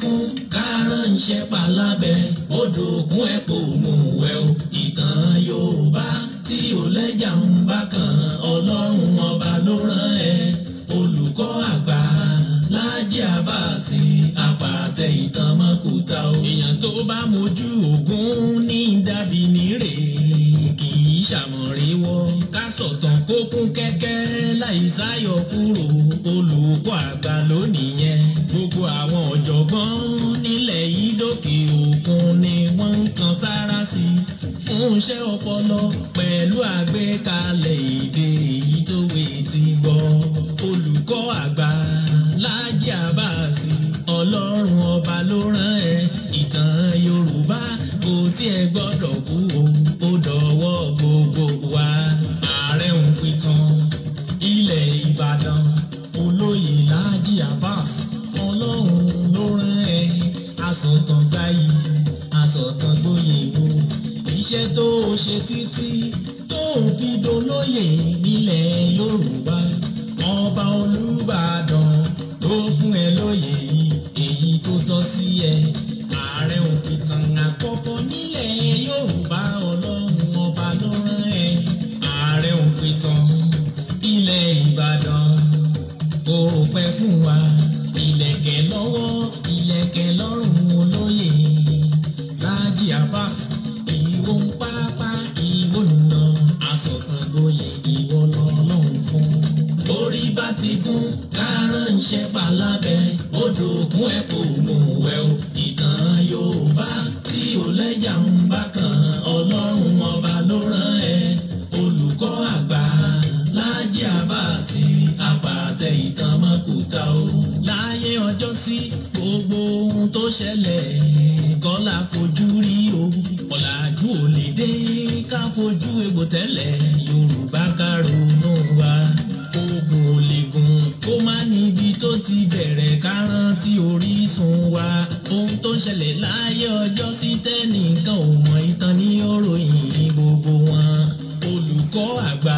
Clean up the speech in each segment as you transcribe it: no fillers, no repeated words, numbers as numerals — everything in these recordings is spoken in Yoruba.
kún kárànṣẹ́ palábẹ́ odò òkun ẹ̀ kò mú wẹ̀ o. Ìtàn Yorùbá tí ò lẹ́jà ń bá kan, Ọlọ́run ọba ló rán ẹ. Olùkọ́ àgbà Láàjì Àbáàsì àpàtẹ ìtàn mọ́kúta o. Èèyàn tó bá mojú Ògún ní dàbí nírè kì í ṣàmọ̀ríwọ́. Ká sọ̀tàn kó kún kẹ́kẹ́ láì sáyọ kúrò, olùkọ́ àgbà lónìí yẹn. Gbogbo àwọn ọ̀jọ̀gbọ́n nílẹ̀ yìí dókè òkun ni wọ́n ń kan sára sí i fún iṣẹ́ ọpọlọ pẹ̀lú àgbékalẹ̀ èdè èyí tó wé ti gbọ́. Olùkọ́ àgbà Láàjì Àbáàsì, Ọlọ́run ọba ló rán ẹ. Ìtàn Yorùbá kò tiẹ̀ gbọ́dọ̀ kú o, ó dọ̀wọ́ gbogbo wa. Ààrẹ ń pìtàn ilẹ̀ Ìbàdàn, olóyè Láàjì Àbáàsì, Ọlọ́run ló rán ẹ. Asọ̀tàn gbayì, asọ̀tàn gboyè wo, iṣẹ́ tó o ṣe títí tó o fi dolóyè nílẹ̀ Yorùbá. Ọba Olúbàdàn ló fún ẹ lóyè èyí tó tọ́ sí ẹ. Ààrẹ òpìtàn àkọ́kọ́ nílẹ̀ Yorùbá, Ọlọ́run ọba ló rán ẹ. Ààrẹ òpìtàn ilẹ̀ Ìbàdàn, kò pẹ́ fún wa. Ìlẹ̀kẹ̀ lọ́wọ́, ìlẹ̀kẹ̀ lọ́rùn olóyè Láàjì Àbáàsì, ìwọ ń pápá ìwọ nà, asọ̀tàn gboyè ìwọ lọ́lọ́run fún. Orí bá ti kún kárànṣẹ́ palábẹ́ odò òkun ẹ̀ kò mú wẹ̀ o. Ìtàn Yorùbá tí ò lẹ́jà ń bá kan, Ọlọ́run ọba ló rán ẹ. Olùkọ́ àgbà Láàjì Àbáàsì àpàtẹ ìtàn mọ́kúta o. Láyé ọjọ́ sí gbogbo ohun tó ṣẹlẹ̀ kọ́lá fojú rí o. Ọ̀làjú ò lè dé ká fojú egbò tẹ́lẹ̀, Yorùbá ká ronú wa. Ogun ò lè gùn kó má níbi tó ti bẹ̀rẹ̀, ká rántí orísun wa. Ohun tó ń ṣẹlẹ̀ láyé ọjọ́ sí tẹ́nìkan ò mọ̀, ìtàn ní òròyìn gbogbo wọn. Olùkọ́ àgbà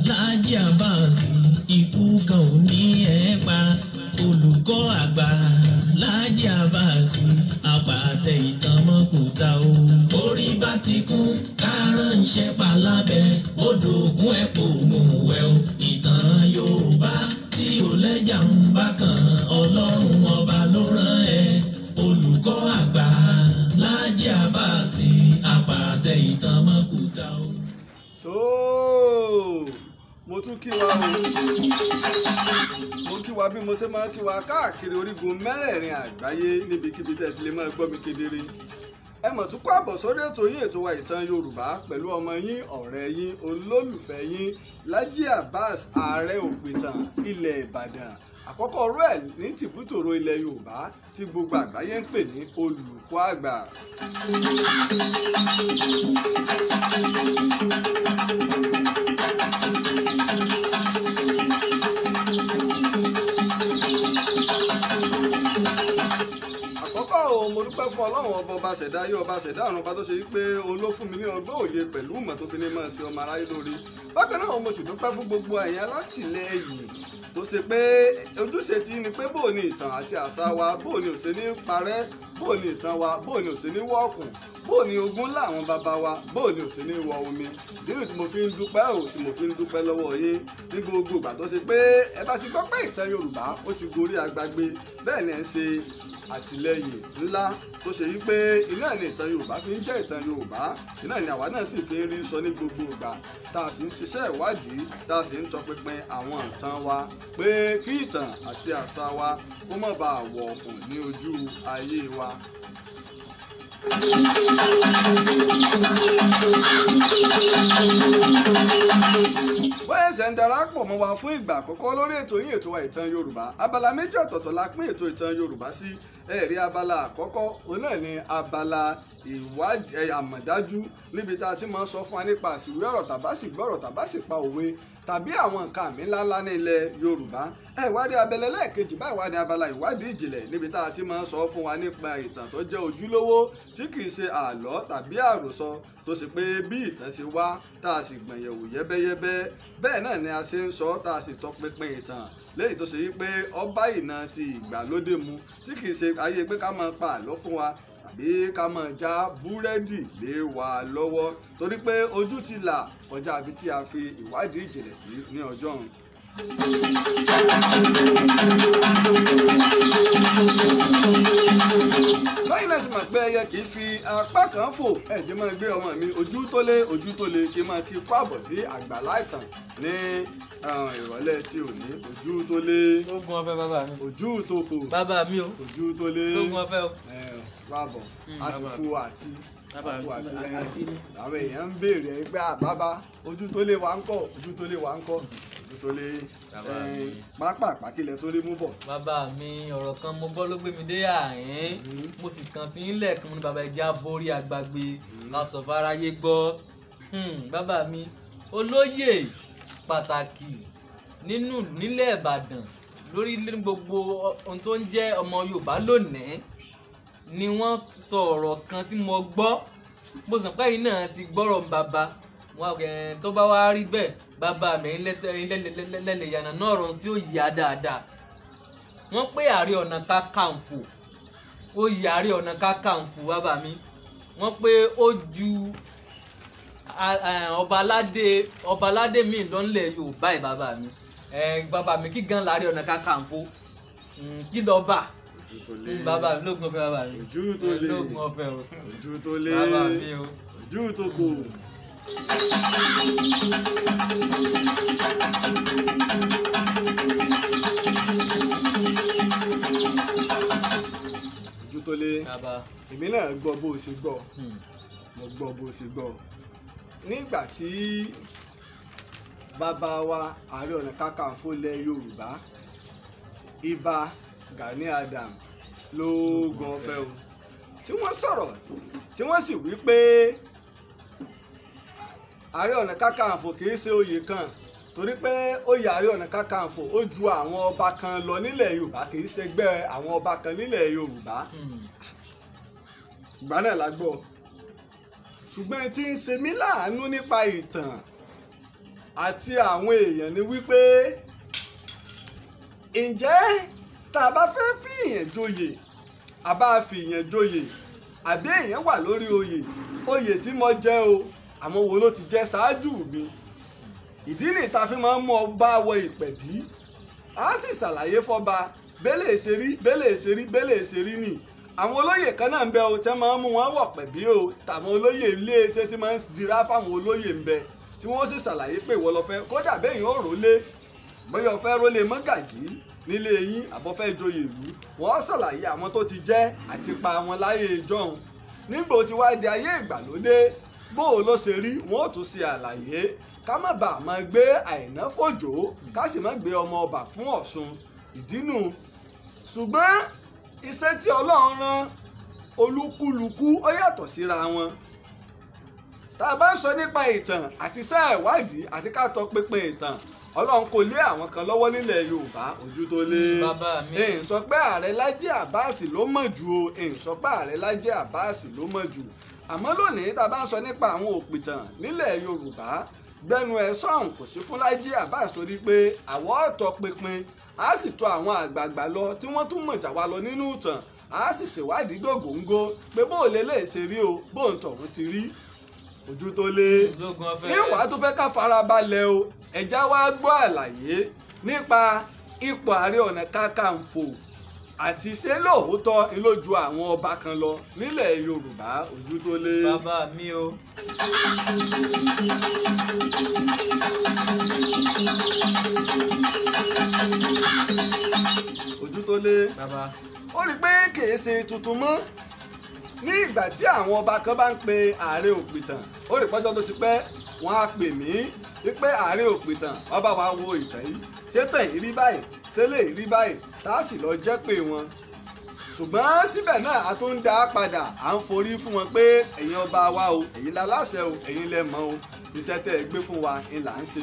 Láàjì Àbáàsì, ikú kan ò ní ẹ̀ pa. Olùkọ́ àgbà Láàjì Àbáàsì àpàtẹ ìtàn mọ́kúta o. Orí bá ti kún kárànṣẹ́ palábẹ́ odò òkun ẹ̀ kò mú wẹ̀ o. Ìtàn Yorùbá tí ò lẹ́jà ń bá kan, Ọlọ́run ọba ló rán ẹ. Olùkọ́ àgbà Láàjì Àbáàsì àpàtẹ ìtàn mọ́kúta o. Tó mo tún kí wa o, mo kí wa bí mo ṣe máa ń kí wa káàkiri orígun mẹ́rẹ̀ẹ̀rin àgbáyé níbikíbi tẹ́ ti lè máa gbọ́ mi kedere. Ẹ mọ̀ tún kó àbọ̀ sórí ètò yín, ètò wa ìtàn Yorùbá pẹ̀lú ọmọ yín, ọ̀rẹ́ yín, olólùfẹ́ yín Láàjì Àbáàsì, ààrẹ òpìtàn ilẹ̀ Ìbàdàn àkọ́kọ́ rú ẹ̀ ní tìbútòrò ilẹ̀ Yorùbá tí gbogbo àgbáyé ń pè ní olùkọ́ àgbà. Àkọ́kọ́ o, mo dúpẹ́ fún Ọlọ́run ọba ọba ṣẹ̀dá ayé ọba ṣẹ̀dá ọ̀run ọba tó ṣe wípé òun ló fún mi ní ọgbọ́n òye pẹ̀lú ìmọ̀ tó fi ní máa ṣe ọmọ aráyé lórí. Bákan náà mo sì dúpẹ́ fún gbogbo ẹ̀yin alátìlẹ́yìn tó ṣe pé ojúṣe tí ni pé bóò ni ìtàn àti àṣà wa, bóò ni ò ṣe ní parẹ́, bóò ni ìtàn wa, bóò ni ò ṣe ní wọ́ọ̀kùn, bóò ni ogún láwọn bàbá wa, bóò ni ò ṣe ní wọ omi. Ìdí nìyí tí mo fi ń dúpẹ́ ò, tí mo fi ń dúpẹ́ lọ́wọ́ yín ní gbogbo ìgbà tó ṣe pé ẹ bá ti gbọ́ pé ìtàn Yorùbá ó ti gorí agbágbé, bẹ́ẹ̀ ni ẹ ń ṣe àtìlẹ́yìn ńlá tó ṣe wípé iná ni ìtàn Yorùbá fi ń jẹ́ ìtàn Yorùbá, iná ni àwa náà sì fi ń rí sọ ní gbogbo ìgbà tá a sì ń ṣiṣẹ́ ìwádìí, tá a sì ń tọpinpin àwọn ìtàn wa pé kí ìtàn àti àṣà wa kó má bàa wọ̀ ọ̀kùn ní ojú ayé wa. Bóyá ẹsẹ̀ ń darapọ̀ mọ́ wa fún ìgbà àkọ́kọ́ lórí ètò yín, ètò wa ìtàn Yorùbá. Abala méjì ọ̀tọ̀ọ̀tọ̀ la pín ètò ìtàn Yorùbá sí. Ẹ̀rí abala àkọ́kọ́ òun náà ni abala ìwádìí àmọ̀dájú, níbi tá a ti máa ń sọ fún wa nípa àsìwé ọ̀rọ̀ tàbá sì gbọ́ ọ̀rọ̀ tàbá sì pa òwe tàbí àwọn nǹkan àmì ńláńlá ní ilẹ̀ Yorùbá. Ìwádìí abẹ́lẹ̀ lẹ́ẹ̀kejì báyìí wá ní abala ìwádìí ìjìnlẹ̀, níbi tá a ti máa ń sọ fún wa nípa ìtàn tó jẹ́ ojúlówó tí kì í ṣe àlọ́ tàbí àròsọ, tó ṣe pé bí ìtàn ṣe wá tá a sì gbọ̀nyẹ̀wò yẹ́bẹ́yẹ́bẹ́, bẹ́ẹ̀ náà ni a ṣe ń sọ tá a sì tọpinpin ìtàn léyìí tó ṣe wípé ọba ìnà ti ìgbàlódé mu tí kì í ṣe Ayé pé ká máa pa àlọ́ fún wa àbí ká máa já búrẹ́dì lé wa lọ́wọ́, torí pé ojú ti là kọjá àbí tí a fi ìwádìí ìjìnlẹ̀ sí ní ọjọ́ òun. Báyìí náà sì mọ̀ pé ẹyẹ kì í fi apá kan fò. Ẹ̀jẹ̀ máa gbé ọmọ mi ojú tó lé ojú tó lé kí n máa kí kó àbọ̀ sí àgbàlá ìtàn ní ìrọ̀lẹ́ tí ò ní. Ojú tó lé. Ogun ọ̀fẹ́ bàbá mi. Ojú tó kù. Bàbá mi o. Ojú tó lé. Ogun ọ̀fẹ́ o. Rábọ̀ àsìkò àti àti àwọn èèyàn ń béèrè pé bàbá ojú tó lé wa ń kọ́, ojú tó lé wa ń kọ́, ojú tó lé. Pápá àpàkìlẹ̀ tó lé mú bọ̀. Bàbá mi, ọ̀rọ̀ kan mo gbọ́ ló gbé mi dé àárín, mo sì kàn sí ilẹ̀ kan ní bàbá ẹja borí àgbàgbé ká sọ fáráyé gbọ́. Bàbá mi, olóyè pàtàkì nínú nílẹ̀ Ìbàdàn lórí gbogbo ohun tó ń jẹ́ ọmọ Yorùbá lónìí ni wọ́n sọ ọ̀rọ̀ kan tí mo gbọ́. Mo sàn pé yìí náà ti gbọ́rọ̀ bàbá wọn tó bá wá rí bẹ́ẹ̀, bàbá mi lẹ́lẹ̀ yànnà náà ọ̀rọ̀ tí ó yà dáadáa. Wọ́n pé Ààrẹ Ọ̀nà Kakanfò, ó yà Ààrẹ Ọ̀nà Kakanfò bàbá mi. Wọ́n pé ó ju ọba aládé mi lọ́nlẹ̀ Yorùbá ẹ̀ bàbá mi. Bàbá mi kí gan l'Ààrẹ Ọ̀nà Kakanfò kí lọ́ọ́ bà. Bàbá mi lóògùn ọ̀fẹ́ bàbá mi. Ojú tó lé. Lóògùn ọ̀fẹ́ o. Ojú tó lé. Bàbá mi o. Ojú tó kù. Ojú tó lé. Èmi náà gbọ́ bó o ṣe gbọ́. Mo gbọ́ bó o ṣe gbọ́. Nígbà tí bàbá wa Ààrẹ Ọ̀nà Kakanfò ilẹ̀ Yorùbá, Ìbà Gani Adams lóògùn ọ̀fẹ́ o, tí wọ́n sọ̀rọ̀ tí wọ́n sì wí pé Ààrẹ Ọ̀nà Kakanfò kì í ṣe oyè kan, torí pé oyè Ààrẹ Ọ̀nà Kakanfò ó ju àwọn ọba kan lọ nílẹ̀ Yorùbá, kì í ṣẹgbẹ́ àwọn ọba kan nílẹ̀ Yorùbá. Ìgbà náà la gbọ́. Ṣùgbọ́n tí ń ṣe mí láàánú nípa ìtàn àti àwọn èèyàn ni wípé ǹjẹ́ tá a bá fẹ́ fi èèyàn joyè, a bá fi èèyàn joyè, àbí èèyàn wà lórí oyè, oyè tí mo jẹ́ o, àwọn wo ló ti jẹ́ ṣáájú mi? Ìdí nìyí tá a fi máa ń mú ọba wọ ìpẹ̀bí. A sì ṣàlàyé fọba bẹ́lẹ̀ ṣe rí, bẹ́lẹ̀ ṣe rí, bẹ́lẹ̀ ṣe rí nì. Àwọn olóyè kan náà ń bẹ o tẹ́ máa ń mú wọn wọ̀ pẹ̀bí o, tàwọn olóyè ilé tẹ́ ti máa ń dira fáwọn olóyè ń bẹ tí wọ́n sì ṣàlàyé pé ìwọ ló fẹ́, kódà bẹ́ẹ̀ yóò rólé, bóyá o fẹ́ rólé mọ́gàjí nílé yín àbọ̀fẹ́ joyè ìlú, wọ́n ṣàlàyé àwọn tó ti jẹ́ àti pa wọn láyé ìjọ́un. Nígbà tí wàá di ayé ìgbàlódé, bó o ló ṣe rí, wọn ò tún ṣe àlàyé ká má bàa máa gbé Àìná fòjò, ká sì má gbé ọmọ ọba fún Ọ̀ṣun. Ìdínú. Ṣùgbọ́n iṣẹ́ tí Ọlọ́run rán olúkúlùkù ó yàtọ̀ síra wọn. Tá a bá ń sọ nípa ìtàn àti iṣẹ́ ìwádìí àti ká tọ pinpin ìtàn, Ọlọ́run kò lé àwọn kan lọ́wọ́ nílẹ̀ Yorùbá. Ojú tó lé. Èyí sọ pé Ààrẹ Lájí Àbáàsì ló mọ̀ jù o, èyí sọ pé Ààrẹ Lájí Àbáàsì ló mọ̀ jù. Àmọ́ lónìí tá a bá ń sọ nípa àwọn òpìtàn nílẹ̀ Yorùbá, gbẹnu ẹ̀ sọ̀hún kò sí fún Lájí Àbáàsì, torí pé àwọ̀ ọ̀tọ̀ pinpin, a sì tọ̀ àwọn àgbààgbà lọ tí wọ́n tún mọ̀ jà wá lọ nínú ìtàn, a sì ṣèwádìí dògóńgó pé bó o lè lè ṣe rí o, bó o ń tọ̀hún ti rí. Ojú tó lé. Ìwà tó fẹ́ ká farabalẹ̀ o, ẹ̀já wa gbọ́ àlàyé nípa ipò Ààrẹ Ọ̀nà Kakanfò àti ṣé lóòótọ́ ló ju àwọn ọba kan lọ nílẹ̀ Yorùbá. Ojú tó lé. Bàbá mi o. Ojú tó lé. Bàbá. Ó rí i pé kìí ṣe tuntun mọ́. Ní ìgbà tí àwọn ọba kan bá ń pe ààrẹ òpìtàn, ó rí pọ́jọ́ tó ti pẹ́ wọ́n á pè mí wípé ààrẹ òpìtàn ọba wa wo ìtàn yìí, ṣé tàn yìí rí báyìí, ṣé lè rí báyìí, tá a sì lọ jẹ́ pé wọn. Ṣùgbọ́n síbẹ̀ náà a tún ń dá a padà, à ń forí fún wọn pé ẹ̀yin ọba wa o, ẹ̀yin láláṣẹ o, ẹ̀yin lẹ mọ̀ o, iṣẹ́ tẹ́ ẹ gbé fún wa ni là ń ṣe.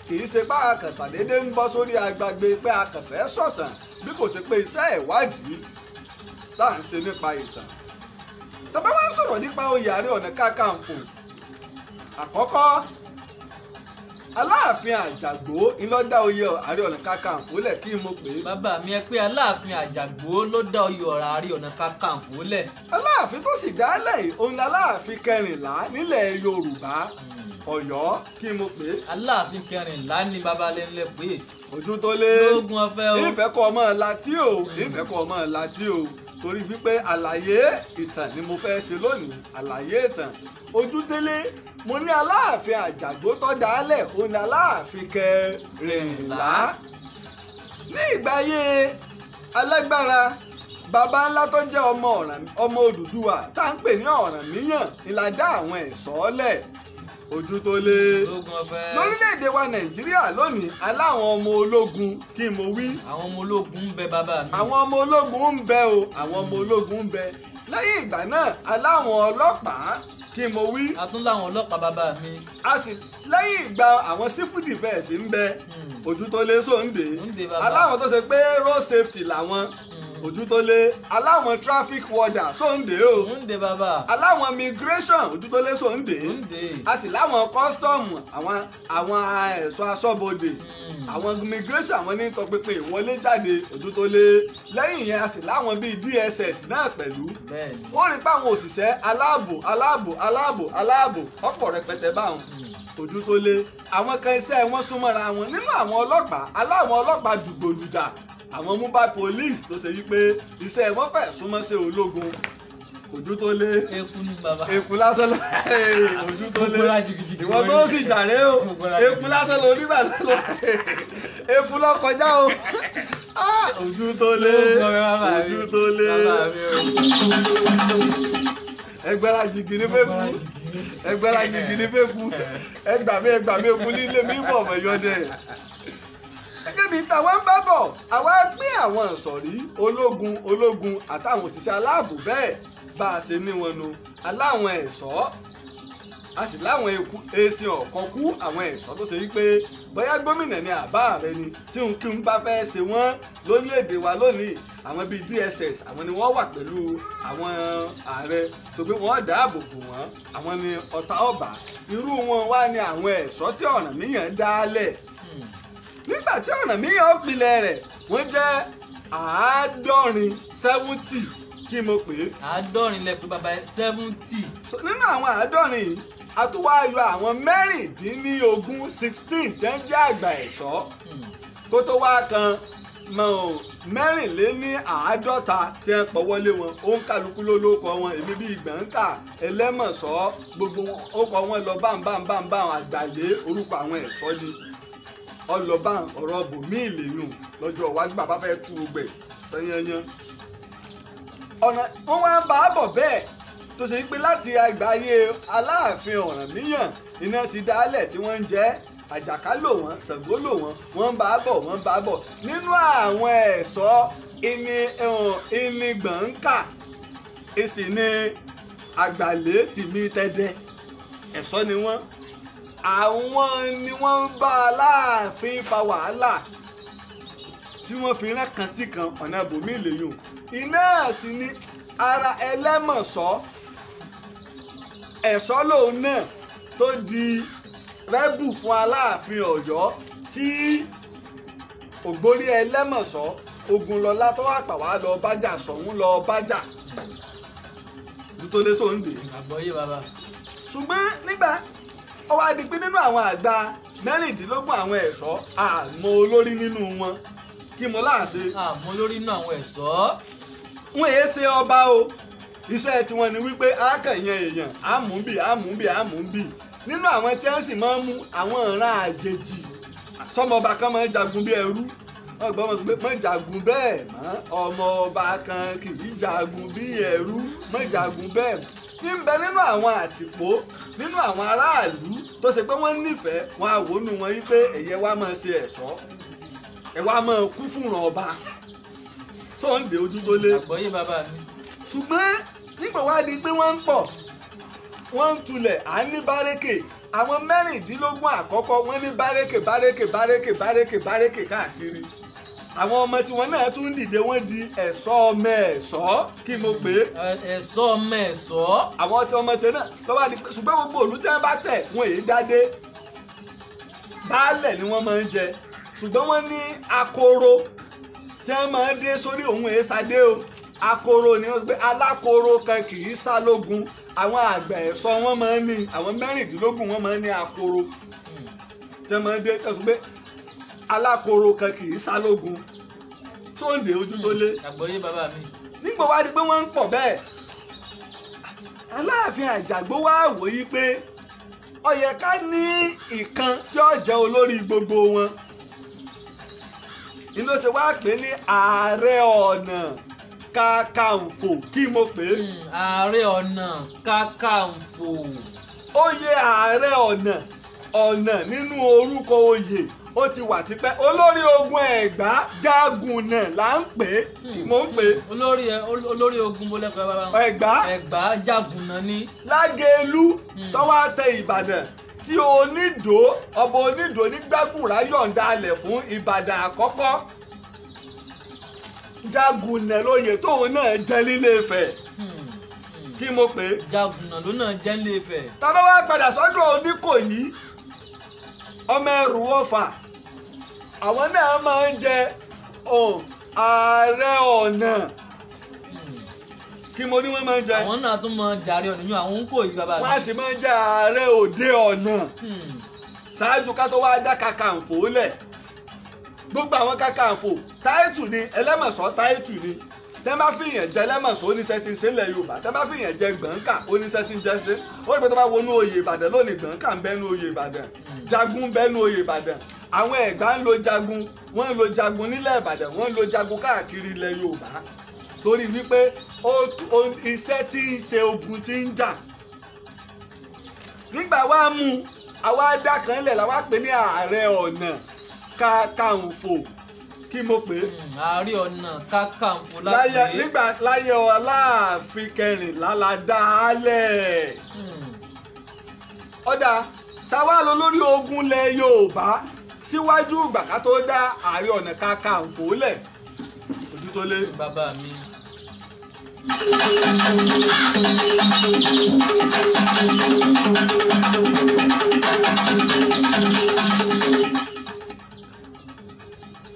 Kì í ṣe pé a kàn ṣàdédé ń bọ́ sórí agbágbé pé a kàn fẹ́ sọ̀tàn, bí kò ṣe pé iṣẹ́ ìwádìí tá à ń ṣe nípa ìtàn. Tá bá wá sọ̀rọ̀ nípa oyè Ààrẹ Ọ̀nà Kakanfò àkọ́kọ́, Aláàfin Àjàgbó ló dá oyè Ààrẹ Ọ̀nà Kakanfò lẹ̀. Kí mo pè é? Bàbá mi, ẹ pé Aláàfin Àjàgbó ló dá oyè Ààrẹ Ọ̀nà Kakanfò lẹ̀. Aláàfin tó sì dálẹ̀ yìí òun l'Aláàfin kẹrìnlá nílẹ̀ Yorùbá, Ọ̀yọ́. Kí mo pè é? Aláàfin kẹrìnlá ní bàbá lẹ́nlẹ́ pé. Ojú tó lé lóògùn ọ̀fẹ́ o. Ìfẹ́ kọ́ ọmọ láti o, ìfẹ́ kọ́ ọmọ láti o, torí wípé àlàyé ìtàn ni mo fẹ́ ṣe lónìí, àlàyé ìtàn. Ojúdélé, mo ní Aláàfin Àjàgbó tó dálẹ̀ òun ni Aláàfin kẹrìnlá. Ní ìgbà ayé alágbára baba ńlá tó jẹ́ ọmọ Odùduwà tá à ń pè ní Ọ̀rànmíyàn ni la dá àwọn ẹ̀ṣọ́ lẹ̀. Ojú tó lé lórílẹ̀‐èdè wa Nàìjíríà lónìí, aláwọn ọmọ ológun. Kí mo wí? Àwọn ọmọ ológun ń bẹ bàbá mi. Àwọn ọmọ ológun ń bẹ o, àwọn ọmọ ológun ń bẹ. Lẹ́yìn ìgbà náà aláwọn ọlọ́pàá. Kí mo wí? A tún láwọn ọlọ́pàá bàbá mi. A sì lẹ́yìn ìgbà àwọn civil defence ń bẹ. Ojú tó lé sóńdè, aláwọn tó ṣe pé road safety làwọn. Ojú tó lé, aláwọn traffic warder sóńdè o. Sóńdè bàbá. Aláwọn migration, ojú tó lé sóńdè. A sì láwọn custom, àwọn ẹ̀ṣọ́ aṣọ́bodè, àwọn migration, àwọn ní tọpinpin ìwọlé jáde. Ojú tó lé, lẹ́yìn yẹn a sì láwọn bíi DSS náà pẹ̀lú. Ó rí pé àwọn òṣìṣẹ́ aláàbò aláàbò aláàbò aláàbò ọ̀pọ̀ rẹpẹtẹ báwọn. Ojú tó lé, àwọn kan iṣẹ́ wọn súnmọ́ra wọn. Nínú àwọn ọlọ́pàá, aláwọn ọlọ́pàá dùgbòlùjà, àwọn mobile police tó ṣe wípé iṣẹ́ wọn fẹ́ súnmọ́ sí ológun. Ojú tó lé, eku ní bàbá, eku lásán lọ. Ojú tó lé, ìwọ tó sì jàre o, eku lásán lọ rí bàbá lọ, eku lọ kọjá o. Ojú tó lé, ojú tó lé, ẹgbẹ́ra jìgìrì fẹ́ kú, ẹgbẹ́ra jìgìrì fẹ́ kú, ẹgbàmí ẹgbàmí eku nílé mi bọ̀ mọ̀ yọdẹ. Gẹ́gẹ́ bí táwọn ń bá bọ̀, àwa gbé àwọn ìsọ̀rí ológun ológun àtàwọn òṣìṣẹ́ aláàbò bẹ́ẹ̀ bá a ṣe ní wọn nu, aláwọn ẹ̀ṣọ́, a sì láwọn esin ọ̀kọ́kú, àwọn ẹ̀ṣọ́ tó ṣe wípé bóyá gómìnà ni àbá rẹ ni tí n kí n bá fẹ́ ṣe wọ́n lórílẹ̀‐èdè wa lónìí, àwọn bíi DSS àwọn ni wọ́n wà pẹ̀lú àwọn ààrẹ tó pé wọ́n dáàbò bò wọ́n, àwọn ni ọ̀tá ọ̀bà. Irú wọn wá ní àwọn ẹ̀ṣọ́ tí Ọ̀rànmíyàn dálẹ̀. Nígbà tí Ọ̀rànmíyàn pilẹ̀ rẹ̀, wọ́n jẹ́ 70, kí mo pè é? 70 lẹ pé bàbá, 70. Nínú àwọn 70 yìí, a tún wá yọ àwọn 16 16 tí ń jẹ́ àgbà ẹ̀ṣọ́, kó tó wá kan 54 tí ń pọ̀wọ́lé wọn. Ó ń kálukú ló lóko wọn, èmi bíi Gbọ̀ǹkà, Ẹlẹ́mọ̀ṣọ́, gbogbo ó kọ wọn lọ bámbámbámbá, àgbàlé orúkọ àwọn ẹ̀ṣọ́ ni ọlọ́ba. Ọ̀rọ̀ bòmí ìlèyùn lọ́jọ́ iwájú bàbá fẹ́ tú gbẹ̀ tán-yányán. Ọ̀nà wọn wá ń bá a bọ̀ bẹ́ẹ̀ tó ṣe pé láti àgbáyé Aláàfin Ọ̀rànmíyàn iná ti dálẹ̀ tí wọ́n ń jẹ́ Àjàká lò wọ́n, Ṣàngó lò wọ́n, wọ́n ń bá a bọ̀, wọ́n ń bá a bọ̀. Nínú àwọn ẹ̀ṣọ́ ìní Gbọ̀ǹkà, ìsìn ní Àgbàlé tìmí tẹ́dẹ́, ẹ̀ṣọ́ ni wọ́n. Àwọn ni wọ́n ń bá Aláàfin fa wàhálà tí wọ́n fi rán kan sí kan ọ̀nà ibòmí lèyùn. Iná sì ni ara Ẹlẹ́mọ̀ṣọ́, ẹ̀ṣọ́ lòun náà tó di rẹ́bù fún Aláàfin Ọ̀yọ́ tí Ògbórí Ẹlẹ́mọ̀ṣọ́ Ògúnlọlá tó wà pàwá lọ bájà Ṣọ̀ún lọ bájà tó lé sóńdè. Àgbọ̀yé bàbá. Ṣùgbọ́n nígbà ó wá di pé nínú àwọn àgbà 16 àwọn ẹ̀ṣọ́, àmọ́ olórí nínú wọn. Kí mo láàṣe? Àmọ́ olórí nínú àwọn ẹ̀ṣọ́. Wọ́n èé ṣe ọba o, iṣẹ́ tiwọn ni wípé a kàn yan èèyàn, àmúbì àmúbì àmúbì. Nínú àwọn tí wọ́n sì máa ń mú àwọn ìran àjèjì, sọmọba kan máa ń jagun bí ẹrú, ọgbọ́n mọ̀ sọ pé mọ̀ jagun bẹ́ẹ̀ mọ́, ọmọ ọba kan kì í jagun bí ẹrú, mọ̀ jagun bẹ́ẹ̀ mọ́. Ní ń bẹ nínú àwọn àtìpó, nínú àwọn aráàlú tó ṣe pé wọ́n nífẹ̀ẹ́ wọn, àwònú wọn wípé ẹ̀yẹ wa máa ṣe ẹ̀ṣọ́, ẹ̀ wa máa kú fúnra ọba tó ń de ojú tó lé. Àgbọ̀yé bàbá mi. Ṣùgbọ́n nígbà wá di pé wọ́n ń pọ̀, wọ́n ń tulẹ̀, à ń ní bárẹ́kè. Àwọn 16 àkọ́kọ́ wọ́n ní bárẹ́kè bárẹ́kè bárẹ́kè bárẹ́kè bárẹ́kè káàkiri. Àwọn ọmọ tiwọn náà tún dìde, wọ́n di ẹ̀ṣọ́ ọmọ ẹ̀ṣọ́. Kí mo pè é? Ẹ̀ṣọ́ ọmọ ẹ̀ṣọ́. Àwọn tí ọmọ tiwọn náà lọ́wọ́ di pé ṣùgbọ́n gbogbo òlú tí wọ́n bá tẹ̀ wọ́n èyí dádé. Baálẹ̀ ni wọ́n máa ń jẹ, ṣùgbọ́n wọ́n ní akoro tí wọ́n máa ń dé sórí òun èésadé o. Akoro ni wọ́n pé alákoro kan kì í sá lógun. Àwọn àgbà ẹ̀ṣọ́ wọ́n máa ń ní, àwọn 16 wọ́n máa ń ní akoro tí wọ́n máa ń dé tẹ̀sùn pé alákoro kan kì í sá lógun. Sóńdè ojú tó lé. Àgbọ́yé bàbá mi. Nígbà wá di pé wọ́n ń pọ̀ bẹ́ẹ̀, Aláàfin Àjàgbó wá wò yí pé ó yẹ ká ní ìkan tí ó jẹ́ olórí gbogbo wọn. Ní ló ṣe wá pè ní Ààrẹ Ọ̀nà Kakanfò. Kí mo pè é? Ààrẹ Ọ̀nà Kakanfò. Oyè Ààrẹ Ọ̀nà, ọ̀nà nínú orúkọ oyè ó ti wà tipẹ́. Olórí ogun Ẹ̀gbá Jágùnà là ń pè é. Mo ń pè é. Olórí ogun bó lẹ́kọ̀ọ́ bàbá wọn. Ẹ̀gbá. Ẹ̀gbá Jágùnà ní. Lágẹ̀lú tọ́wọ́ tẹ Ìbàdàn tí Onídòó, ọba Onídòó ní Gbàgùrà yọ̀ǹda alẹ̀ fún Ìbàdàn àkọ́kọ́. Jágùnà lóye tóun náà jẹ nílé Ifẹ̀. Kí mo pè é? Jágùnà ló náà jẹ nílé Ifẹ̀. Tàbá wá padà sọ́dọ̀ Oníkòyí, ọmọ ẹrù Ọ̀fà, àwọn náà máa ń jẹ Ààrẹ Ọ̀nà. Kí mo ní wọ́n máa ń jẹ? Àwọn náà tún máa jàre ọ̀nà yún àwọn Oníkòyí bàbá mi. Wọ́n á sì máa ń jẹ Ààrẹ Òde Ọ̀nà. Ṣáájú ká tó wá dá Kakanfò lẹ̀. Gbogbo àwọn Kakanfò táìtù ni, Ẹlẹ́mọ̀ṣọ́ táìtù ni. Tẹ́ bá fi yàn jẹ Ẹlẹ́mọ̀ṣọ́ oníṣẹ́ tí ń ṣe ńlẹ̀ Yorùbá. Tẹ́ bá fi yàn jẹ Gbọ̀ǹkà oníṣẹ́ tí ń jẹ ṣe. Ó rí pé tó bá wọnú oyè Ìbàdàn lónìí, Gbọ̀ǹkà ń bẹ́nu oyè Ìbàdàn, Jagun ń bẹ́nu oyè Ìbàdàn. Àwọn Ẹ̀gbá ń lo jagun, wọ́n ń lo jagun nílẹ̀ Ìbàdàn, wọ́n ń lo jagun káàkiri ilẹ̀ Yorùbá. Torí wípé iṣẹ́ tí ń ṣe ogun tí ń jà. Nígbà wá mú àwa dá kan lẹ̀ la wá pè ní Ààrẹ Ọ̀nà Kakanfò. Kí mo pè é? Ààrẹ Ọ̀nà Kakanfò la pè é. Nígbà láyé Aláàfin kẹrìnlá la dá a lẹ̀. Ọ̀dà táwa lọ lórí ogun lẹ̀ Yorùbá síwájú ìgbà ká tó dá Ààrẹ Ọ̀nà Kakanfò lẹ̀. Ojú tó lé. Bàbá mi.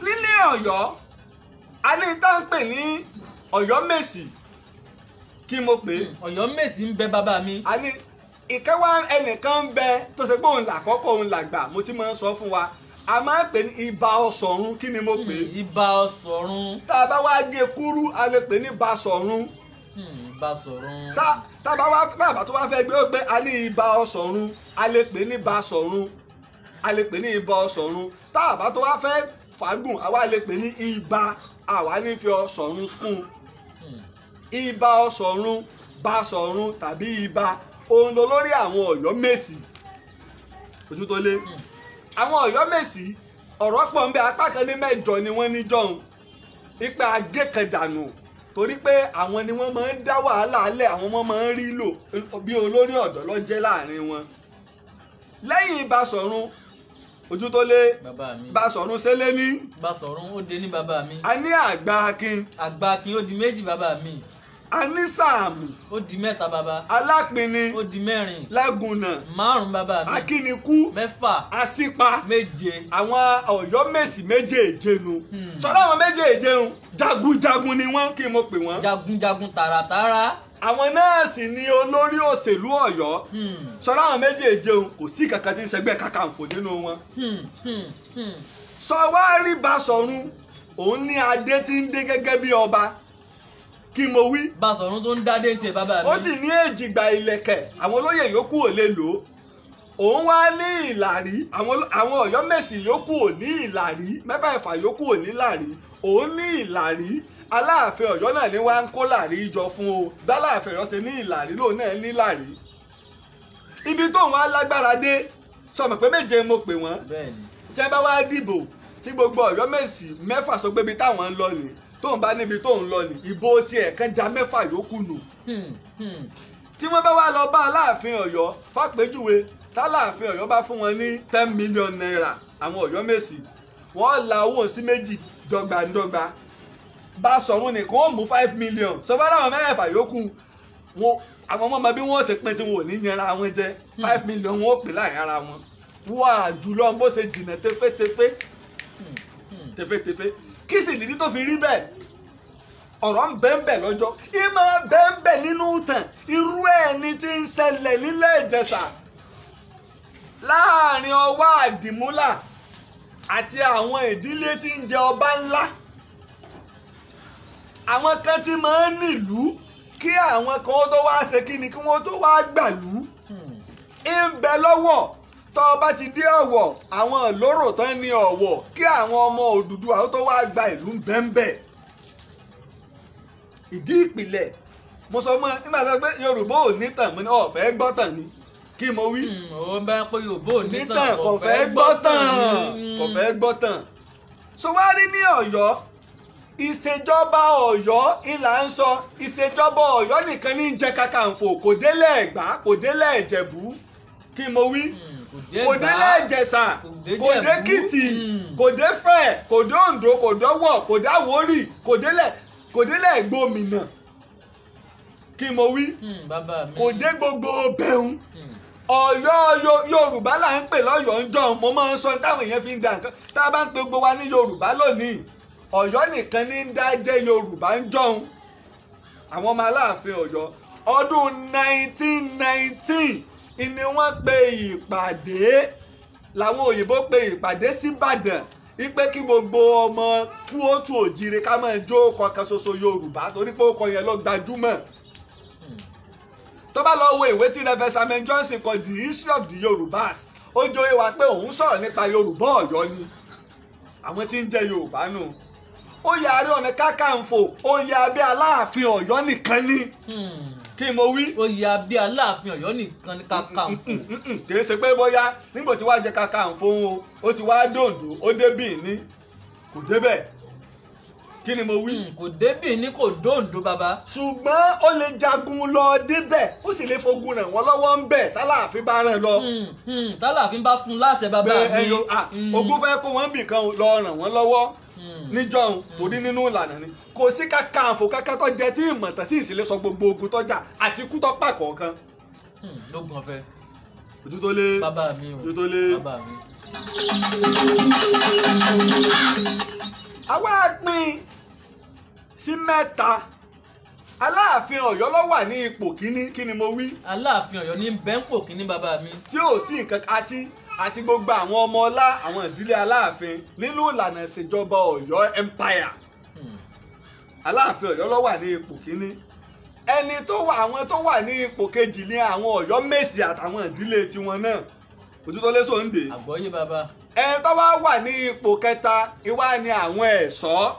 Nílé Ọ̀yọ́ a ní tá ń pè ní Ọ̀yọ́mèsì. Kí mo pè é? Ọ̀yọ́mèsì ń bẹ bàbá mi. A ní ìkẹwàá ẹnìkan ń bẹ tó ṣe pé òun làkọ́kọ́ òun làgbà, mo ti máa ń sọ fún wa. A máa ń pè ní Ìbà Ọ̀ṣọ̀run. Kí ni mo pè é? Ìbà Ọ̀ṣọ̀run. Tá a bá wá gé kúrú a lè pè ní Basọ̀run. Basọ̀run. Tá a bá wá tó wá fẹ́ gbé ó pé a ní Ìbà Ọ̀ṣọ̀run, a lè pè ní Basọ̀run, a lè pè ní Ìbà Ọ̀ṣọ̀run. Tá a bá tó wá fẹ́ fàágùn àwa lè pè ní Ìbà, àwa ní fi Ọ̀ṣọ̀run fún un. Ìbà Ọ̀ṣọ̀run, Basọ̀run tàbí Ìbà, òun lọ lórí àwọn Ọ̀yọ́mèsì. Ojú tó lé. Àwọn Ọ̀yọ́mèsì ọ̀rọ̀ pọ̀ ń bẹ, apá kan ní mẹ́jọ ni wọ́n ní jọ̀hún. Ipa agé kan dànù torí pé àwọn ni wọ́n máa ń dá wàhálà lẹ̀, àwọn wọ́n máa ń rí lò bí olórí ọ̀dọ́ ló jẹ́ láàrin wọn. Lẹ́yìn Basọ̀run, ojú tó lé, Basọ̀run ṣẹlẹ̀ ní. Basọ̀run ó dé ní bàbá mi. A ní Àgbà Akin. Àgbà Akin ó di 2 bàbá mi. A ní Sáàmù. Ó di 3 bàbá. Alápinni. Ó di 4. Lágùnà. 5 bàbá mi. Akínikú. 6. Asípa. 7. Àwọn Ọ̀yọ́mèsì méjèèje nu. Sọ̀rọ̀ àwọn méjèèje nu, jagunjagun ni wọ́n. Kí mo pè wọ́n? Jagunjagun tààràtààrà. Àwọn náà sì ni olórí òṣèlú Ọ̀yọ́. Sọ̀rọ̀ àwọn méjèèje nu, kò sí kankan tí ń ṣẹgbẹ́ Kakanfò nínú wọn. Sọ wá rí Basọ̀run, òun ní adé tí ń dé gẹ́gẹ́ bí ọba. Kí mo wí? Basọ̀run tó ń dádé ń tiẹ̀ bàbá mi. Ó sì ní èjìgbà ìlẹ̀kẹ̀, àwọn olóyè yòókù ò lè lò ó. Òun wá ní ìlàrí, àwọn Ọ̀yọ́mèsì yòókù ò ní ìlàrí, mẹ́fẹ̀ẹ̀fà yòókù ò ní ìlàrí. Òun ní ìlàrí, Aláàfin Ọ̀yọ́ náà ní wá ń kó làrí jọ fún o. Báláàfin Ọ̀yọ́ ṣe ní ìlàrí lòun náà ní ìlàrí. Ibi tóun wá lágbára dé, sọmọ pé 7 mo pè wọ́n. Tí wọ́n bá wá dìbò tí gbogbo Ọ̀yọ́mèsì 6 sọ pé ibi táwọn ń lọ nìí, tóun bá níbi tóun lọ ní ìbò tiẹ̀ kan da 6 yòókù nù. Tí wọ́n bá wá lọ bá Aláàfin Ọ̀yọ́ fàpèjúwe, tÁláàfin Ọ̀yọ́ bá fún wọn ní 10 million naira, àwọn Ọ̀yọ́mèsì wọ́n la owó sí 2 dọ́gbandọ́gba. Basọ̀run nìkan ó mú 5 million. Sọ fún àwọn mẹ́fà yòókù wọn, àwọn ọmọ bí wọ́n ṣe pín tí wọn ò ní yanra wọn jẹ. 5 million wọn ó pè láàrin ara wọn. Wà jùlọ bó ṣe jìnnà tefétefé tefétefé. Kí sì nìdí tó fi rí bẹ́ẹ̀? Ọ̀rọ̀ ń bẹ ń bẹ lọ́jọ́ ìmọ̀ bẹ ń bẹ nínú ìtàn. Irú ẹ̀ ni ti ń ṣẹlẹ̀ nílẹ̀ Ìjẹ̀ṣà láàrin Ọwá Àdìmúlà àti àwọn ìdílé tí ń jẹ ọba ńlá. Àwọn kan tí máa ń nílùú kí àwọn kan tó wá ṣe kí ni, kí wọ́n tó wá gbàlú. Ń bẹ lọ́wọ́ tó bá ti dé Ọ̀wọ̀, àwọn ìlóró tán ní Ọ̀wọ̀ kí àwọn ọmọ Odùduwà tó wá gba ìlú ń bẹ ń bẹ. Ìdí ìpìlẹ̀ mo sọ mọ́ nígbà tó pé Yorùbá ò ní tàn, mo ní ó fẹ́ gbọ́ tàn ni. Kí mo wí? Ó bá pé Yorùbá ò ní tàn, kò fẹ́ gbọ́ tàn, kò fẹ́ gbọ́ tàn. So wá rí ní Ọ̀yọ́, ìṣèjọba Ọ̀yọ́ ìlà ń sọ. Ìṣèjọba Ọ̀yọ́ nìkan ní jẹ Kakanfò, kò délẹ̀ Ẹ̀gbá, kò délẹ̀ Ìjẹ̀bú. Kí mo wí? Kò délẹ̀ Ìjẹ̀ṣà, kò dé Kìtì, kò dé Fẹ̀, kò dé Oǹdó, kò dọ́wọ̀, kò dé Àwórì, kò délẹ̀ Ìgbòmìnà. Kí mo wí? Kò dé gbogbo bẹ̀rùn. Ọ̀yọ́ Yorùbá là ń pè lọ́yọ̀ọ́ ń jọ. Mo máa ń sọ táwọn èèyàn fi ń da nǹkan tá a bá ń pe gbogbo wa ní Yorùbá lónìí. Ọ̀yọ́ nìkan ní ń dá jẹ́ Yorùbá ń jọun. Àwọn ọmọ Aláàfin Ọ̀yọ́ ọdún 1919 ni wọ́n pe ìpàdé, làwọn òyìnbó pe ìpàdé síbàdàn ipe kí gbogbo ọmọ kú òtún òjìrè ká máa jó kọ̀ọ̀kan ṣoṣo Yorùbá, torí pé ó kọ yẹn ló gbajúmọ̀. Tó bá lọ wo ìwé tí Reverend Samuel Johnson kọ, The History of the Yorubas, ó jọ wá pé òun sọ̀rọ̀ nípa Yorùbá Ọ̀yọ́ ni, àwọn tí ń jẹ́ Yorùbá nù. Ó yẹ Ààrẹ Ọ̀nà Kakanfò, ó yẹ abẹ́ Aláàfin Ọ̀yọ́ nìkan ni. Kí mo wí? Ó yẹ abẹ́ Aláàfin Ọ̀yọ́ nìkan ní Kakanfò. Kì í ṣe pé bóyá nígbà tí wàá jẹ Kakanfò o, ó ti wá dòǹdó, ó débì ní, kò débẹ̀. Kí ni mo wí? Kò débì ní, kò dòǹdó bàbá. Ṣùgbọ́n ó lè jagun lọ débẹ̀, ó sì lè fogun ràn wọ́n lọ́wọ́ ń bẹ̀ tálàáfin bá ràn lọ. Tálàáfin bá fún láṣẹ bàbá mi. Ogun fẹ́ kó wọ́n bì kan lọ ràn wọ́n lọ́wọ́ níjọ́un, torí nínú ìlànà ni. Kò sí Kakanfò kankan tó jẹ tí ìmọ̀tàn tí ìsìlẹ̀ sọ gbogbo ogun tọ́jà àti ikú tó pa kọ̀ọ̀kan. Lógun ọ̀fẹ́. Ojú tó lé. Bàbá mi o. Ojú tó lé. Bàbá mi. Àwa pín sí mẹ́ta. Aláàfin Ọ̀yọ́ ló wà ní ipò kíní. Kí ni mo wí? Aláàfin Ọ̀yọ́ ní bẹ́ńpò kíní bàbá mi. Tí ò sí nǹkan àti gbogbo àwọn ọmọ ọlá àwọn ìdílé Aláàfin nínú ìlànà ìṣèjọba Ọ̀yọ́ Empire. Aláàfin Ọ̀yọ́ ló wà ní ipò kíní. Ẹni tó wà, àwọn tó wà ní ipò kejì ní àwọn Ọ̀yọ́ Mèsì àtàwọn ìdílé tiwọn náà. Òtútọ́ Sóǹdè. Àgbọ́yé bàbá. Ẹni tó wá wà ní ipò kẹta ìwá ni àwọn ẹ̀ṣọ́.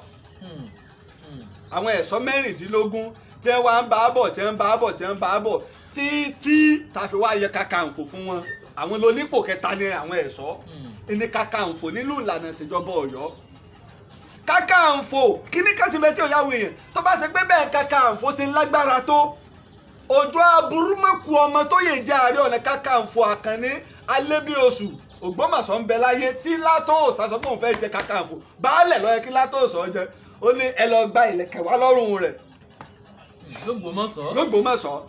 Àwọn ẹ̀ṣọ́ 16 tí wọ́n ń bá bọ̀, tí wọ́n ń bá bọ̀, tí wọ́n ń bá bọ̀ títí tá fi wá yẹ Kakanfò fún wọn. Àwọn lónípò kẹta ni àwọn ẹ̀ṣọ́ ní Kakanfò nínú ìlànà ìṣèjọba Ọ̀yọ́. Kakanfò kíní kásìmẹ́ tí òyàwó èèyàn tó bá ṣe pé bẹ́ẹ̀ Kakanfò ṣe ń lágbára tó, Òjó Aburúmọ̀kù ọmọ tó yè jẹ́ Ààrẹ Ọ̀nà Kakanfò Àkànní Alébíoṣù Ògbómọ̀ṣọ́ ń bẹ láyé tí Látòòsà sọ pé òun fẹ́ jẹ Kakanfò. Baálẹ̀ ló yẹ kí Látòòsà jẹ, ó ní ẹ lọ gba ìlẹ̀kẹ̀ wá lọ́rùn rẹ̀ Lógbómọ̀ṣọ́. Lógbómọ̀ṣọ́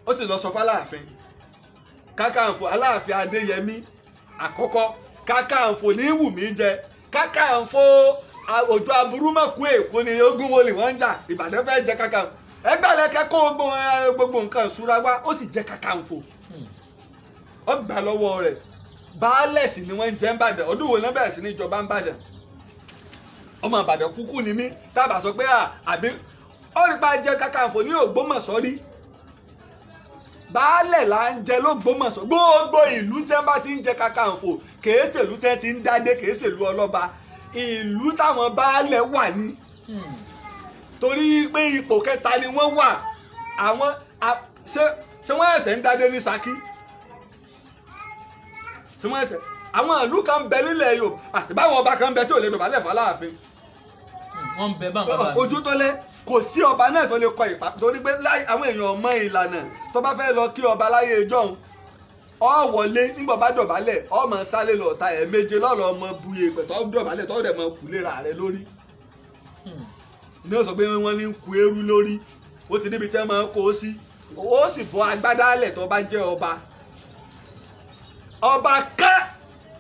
ó sì lọ sọ fáláàfin Kakanfò Aláàfin Adéyẹmí àkọ́kọ́. Kakanfò ní wù mí jẹ. Kakanfò Òjó Aburúmọ̀kù Èkó ni ogun wo ni wọ́n ń jà, Ìbàdàn fẹ́ jẹ Kakanfò. Ẹgbẹ́ kó gbogbo nǹkan ìṣúra wá, ó sì jẹ Kakanfò. Ó gbà lọ́wọ́ rẹ̀. Baálẹ̀ sì ni wọ́n ń jẹ́ ń bàdàn. Ọdún wo náà bẹ̀rẹ̀ sí ní ìjọba ń bàdàn? Ọmọ Ìbàdàn kúkú ni mí, tábà sọ pé àbí ó rí pa jẹ Kakanfò ní Ògbómọ̀ṣọ́ rí. Baálẹ̀ là ń jẹ l'Ógbómọ̀ṣọ́. Gbogbo ìlú tí wọ́n bá ti ń jẹ Kakanfò kèé ṣèlú tí wọ́n ti ń dádé, kèé ṣèlú ọlọ́ba, ìlú táwọn baálẹ̀ wà ní. Torí pé ipò kẹta ni wọ́n wà. Àwọn ṣé wọ́n ẹ̀sẹ̀ ń dádé ní Ṣakí? Ṣé wọ́n ẹ̀sẹ̀ àwọn ìlú kan bẹ nílẹ̀ Yorùbá àti báwọn ọba kan bẹ tí ò lè dọ̀bálẹ̀ fáláàfin. Wọ́n bẹ bá bàbá mi. Ojú tó lé, kò sí ọba náà tó lè kọ ìpà, torí pé àwọn èèyàn mọ ìlànà. Tó bá fẹ́ lọ kí ọba láyé ìjọ́un, ọ wọlé nígbà bá dọ̀bálẹ̀, ọ mọ sálé lọ ta ẹ̀ méje lọ́rọ̀ ọmọ buye pẹ̀tọ́ dọ̀bálẹ̀ tó dẹ̀ mọ kú léra rẹ lórí. Ní ó sọ pé wọ́n ní ku eérú lórí, ó ti níbi tí wọ́n máa ń kó sí, ó sì bọ́ agbádá lẹ̀ tó bá jẹ́ ọba. Ọba ká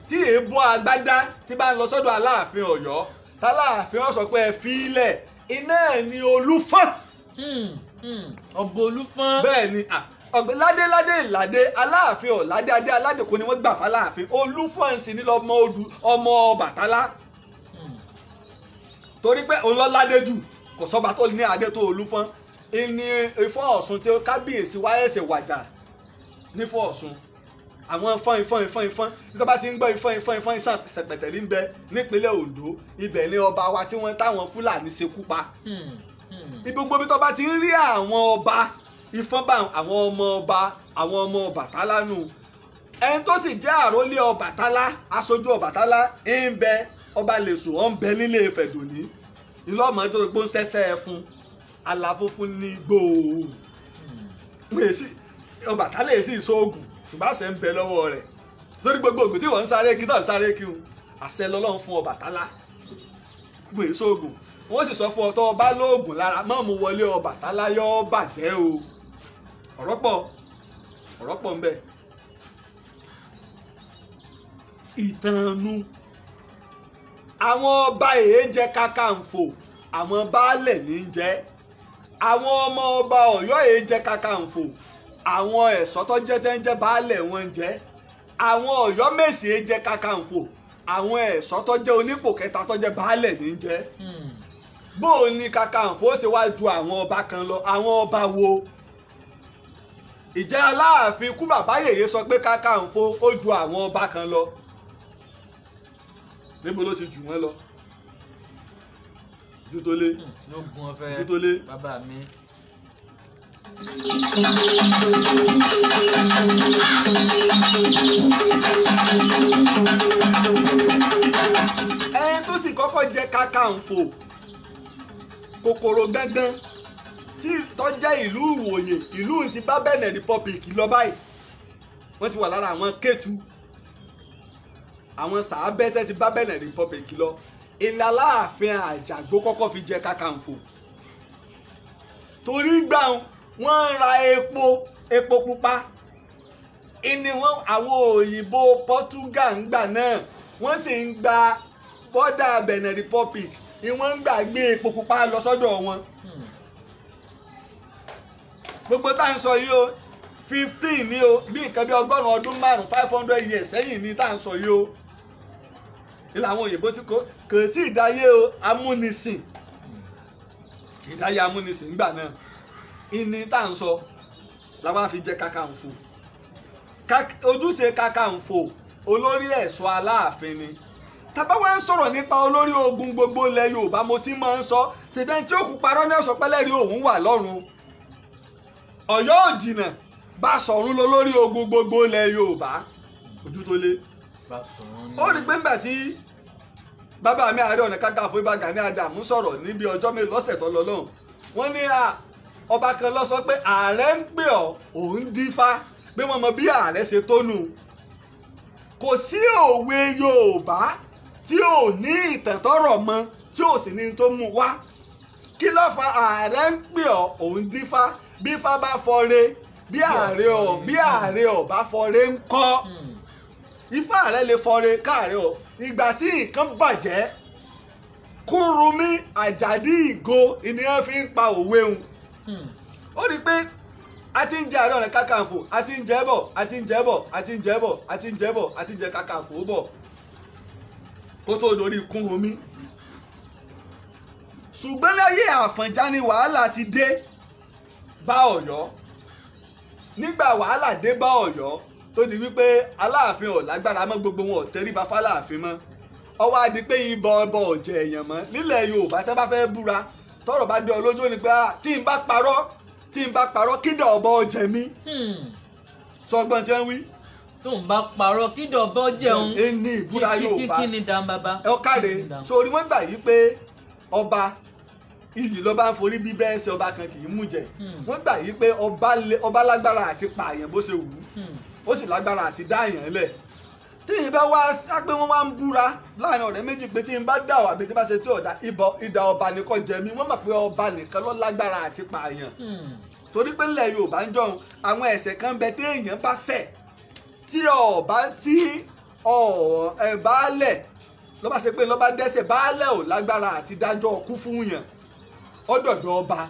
tí èébú agbádá tí bá ń lọ sọ́dọ̀ Aláàfin Ọ̀yọ́ tàláàfin ó sọ pé ẹ fi ilẹ̀ iná ẹ̀ ní Olúfọ́n. Ọba Olúfọ́n. Bẹ́ẹ̀ ni ọ̀gbẹ́ ládéládé ìládé Aláàfin ọ̀ládé adé aládé kò ní wọ́n gbà fáláàfin. Olúfọ́n sì ní lọ́mọ odù ọmọ Ọbàtálá, torí pé òun lọ́ládé jù, kò sọ́ba tó ní adé tó Olúfọ́n. Ìní Ifọ̀n Ọ̀ṣun tí kábíyèsí wáyé ṣe wàjà nífọ̀n Ọ̀ṣun, àwọn ifọ̀n ifọ̀n ifọ̀n ifọ̀n nígbà bá ti ń gbọ́ ifọ̀n ifọ̀n ifọ̀n ìsàn sẹ̀pẹ̀tẹ̀rí ń bẹ nípínlẹ̀ Oǹdó, ibẹ̀ ni ọba wa tí wọ́n táwọn Fúlàní ṣekú pa. Ibi gbogbo ibi tó bá ti ń rí àwọn ọba ifọ̀n bá àwọn ọmọ ọba àwọn ọmọ Ọbàtálá nù. Ẹni tó sì jẹ́ àrólé Ọbàtálá, aṣojú Ọbàtálá ń bẹ, ọba lèṣù ọ̀ ń bẹ nílé Ifẹ̀ dòní, ìlọ́mọ tó gbó ń sẹ́sẹ́ fún aláfófún ní gbòò Ọbàtálá èsì ìṣoògùn, ṣùgbọ́n àṣẹ ń bẹ lọ́wọ́ rẹ̀ torí gbogbo ògùn tí wọ́n ń sáré kí tó ń sáré kí n àṣẹ lọ́lọ́run fún Ọbàtálá gbogbo ìṣoògùn. Wọ́n sì sọ fún ọ tó o bá lóògùn lára mọ́ mu wọlé Ọbàtálá yọ bàjẹ́ o. Ọ̀rọ̀ pọ̀, ọ̀rọ̀ pọ̀ ń bẹ. Ìtànnu àwọn ọba èé jẹ Kakanfò, àwọn baálẹ̀ ní í jẹ. Àwọn ọmọ ọba Ọ̀yọ́ èé jẹ Kakanfò, àwọn ẹ̀ṣọ́ tó jẹ́ tẹ́ ń jẹ́ baálẹ̀ wọn ń jẹ́. Àwọn Ọ̀yọ́ Mèsì èé jẹ Kakanfò, àwọn ẹ̀ṣọ́ tó jẹ́ onípò kẹta tó jẹ́ baálẹ̀ ní í jẹ́. Bó o ní Kakanfò ó ṣe wá ju àwọn ọba kan lọ, àwọn ọba wo? Ìjẹ́ Aláàfin kú bàbá yèyé sọ pé Kakanfò ó ju àwọn ọba kan lọ, níbo ló ti jù wọ́n lọ? Jútólé, Jútólé bàbá mi. Ẹni tó sì kọ́kọ́ jẹ Kakanfò kòkòrò gángan tí tó jẹ́ ìlú Ìwòyè, ìlú ti bá Benin Republic lọ báyìí, wọ́n ti wà lára àwọn Kétu, àwọn sàábẹ́tẹ́ ti bá Benin Republic lọ. Ìlà Aláàfin Àjàgbó kọ́kọ́ fi jẹ Kakanfò, torí gbà wọ́n ń ra epo pupa ìní wọn àwọn òyìnbó Portugal ń gbà náà, wọ́n sì ń gba bọ́dà Benin Republic ni wọ́n ń gbà gbé epo pupa lọ sọ́dọ̀ wọn. Gbogbo tá à ń sọ yìí o 15 ni o, bí nǹkan bí 100 ọdún márùn 500 years sẹ́yìn ni tá à ń sọ yìí o. Ilé àwọn òyìnbó tí kò tí ì dáyé o amúnisìn, kì í dáyé amúnisìn ńgbà náà. Ìní tá à ń sọ làwọn fi jẹ Kakanfò. Ojúṣe Kakanfò olórí ẹ̀ṣọ́ Aláàfin ni. Tàbá wá ń sọ̀rọ̀ nípa olórí ogun gbogbo ilẹ̀ Yorùbá, mo ti máa ń sọ tìbẹ́ tí ó kú parọ́ ní ọ̀sán pẹ́lẹ́rì òun wà lọ́run. Ọ̀yọ́ ò jìnnà, Basọ̀rún lọ lórí ogun gbogbo ilẹ̀ Yorùbá. Ojú tó lé. Ó rí pé ńgbà tí bàbá mi Ààrẹ Ọ̀nà Kakanfò Ìbà Gani Adams sọ̀rọ̀ níbi ọjọ́ mélòó lọ́sẹ̀ tó lọ lọ́hùn, wọ́n ní ọba kan ló sọ pé ààrẹ ń pè ọ́ òun dífá, pé wọ́n mọ bí ààrẹ ṣe tónu. Kò sí òwe Yorùbá tí ò ní ìtàn tọ́rọ̀ mọ́ tí ò sì ní tó mú wá. Kí ló fa ààrẹ ń pè ọ́ òun dífá? Bí ifá bá fọre, bí ààrẹ ọ̀ bá fọre ń kọ́, ifá ààrẹ lè fọre káàrẹ ọ̀. Ìgbà tí nǹkan bàjẹ́, Kúrúnmí Àjàdí Ìgò ìníyàn fi ń pa òwe hun. Ó rí i pé a ti ń jẹ Ààrẹ Ọ̀nà Kakanfò, a ti ń jẹ bọ̀, a ti ń jẹ bọ̀, a ti ń jẹ bọ̀, a ti ń jẹ bọ̀, a ti ń jẹ Kakanfò bọ̀ kó tó dorí Kúrúnmí. Ṣùgbọ́n láyé Àfọ̀njá ni wàhálà ti dé bá Ọ̀yọ́. Nígbà wàhálà dé bá Ọ̀yọ́ tó di wípé Aláàfin ò lágbára mọ́, gbogbo wọn ò tẹríba fáláàfin mọ́, ó wá di pé ìbọn ọbọ ò jẹ èèyàn mọ́ nílẹ̀ Yorùbá. Tẹ́ bá fẹ́ búra tọ́rọ̀ bá dé ọ lójú ni pé tí n bá parọ́, tí n bá parọ́ kídọ̀ ọbọ jẹ mí. Sọgbọ́n tí wọ́n wí. Tó ń bá parọ́ kídọ̀ ọbọ jẹun. Ẹni ìbúra Yorùbá kí ni dàn bàbá. Ẹ káre sórí wọ́n gbà yí pé ọba iyì ló bá ń forí bí bẹ́ẹ̀ ṣe ọba kan kì í mú jẹ. Wọ́n gbà yí pé ọba lágbára àti pààyàn bó ṣe wù ú, ó sì lágbára àti dáàyàn lẹ̀. Tí ìyẹn bá wá sá pé wọ́n wá ń búra láàrin ọ̀rẹ́ méjì pé tí n bá dà wà bí tí bá ṣe tí ọ̀dà ìdà ọba nìkan jẹ mí, wọ́n mọ̀ pé ọba nìkan ló lágbára àti pààyàn. Torí pé ńlẹ̀ Yorùbá ń jọun àwọn ẹ̀ṣẹ̀ kan bẹ téèyàn bá ṣẹ̀ tí ọba tí Baálẹ̀ ló bá ṣe pé ló bá dẹ́ṣẹ̀, baálẹ̀ ò lágbára àti dájọ́ ọkú fún yàn, ọ̀dọ̀dọ̀ ọba.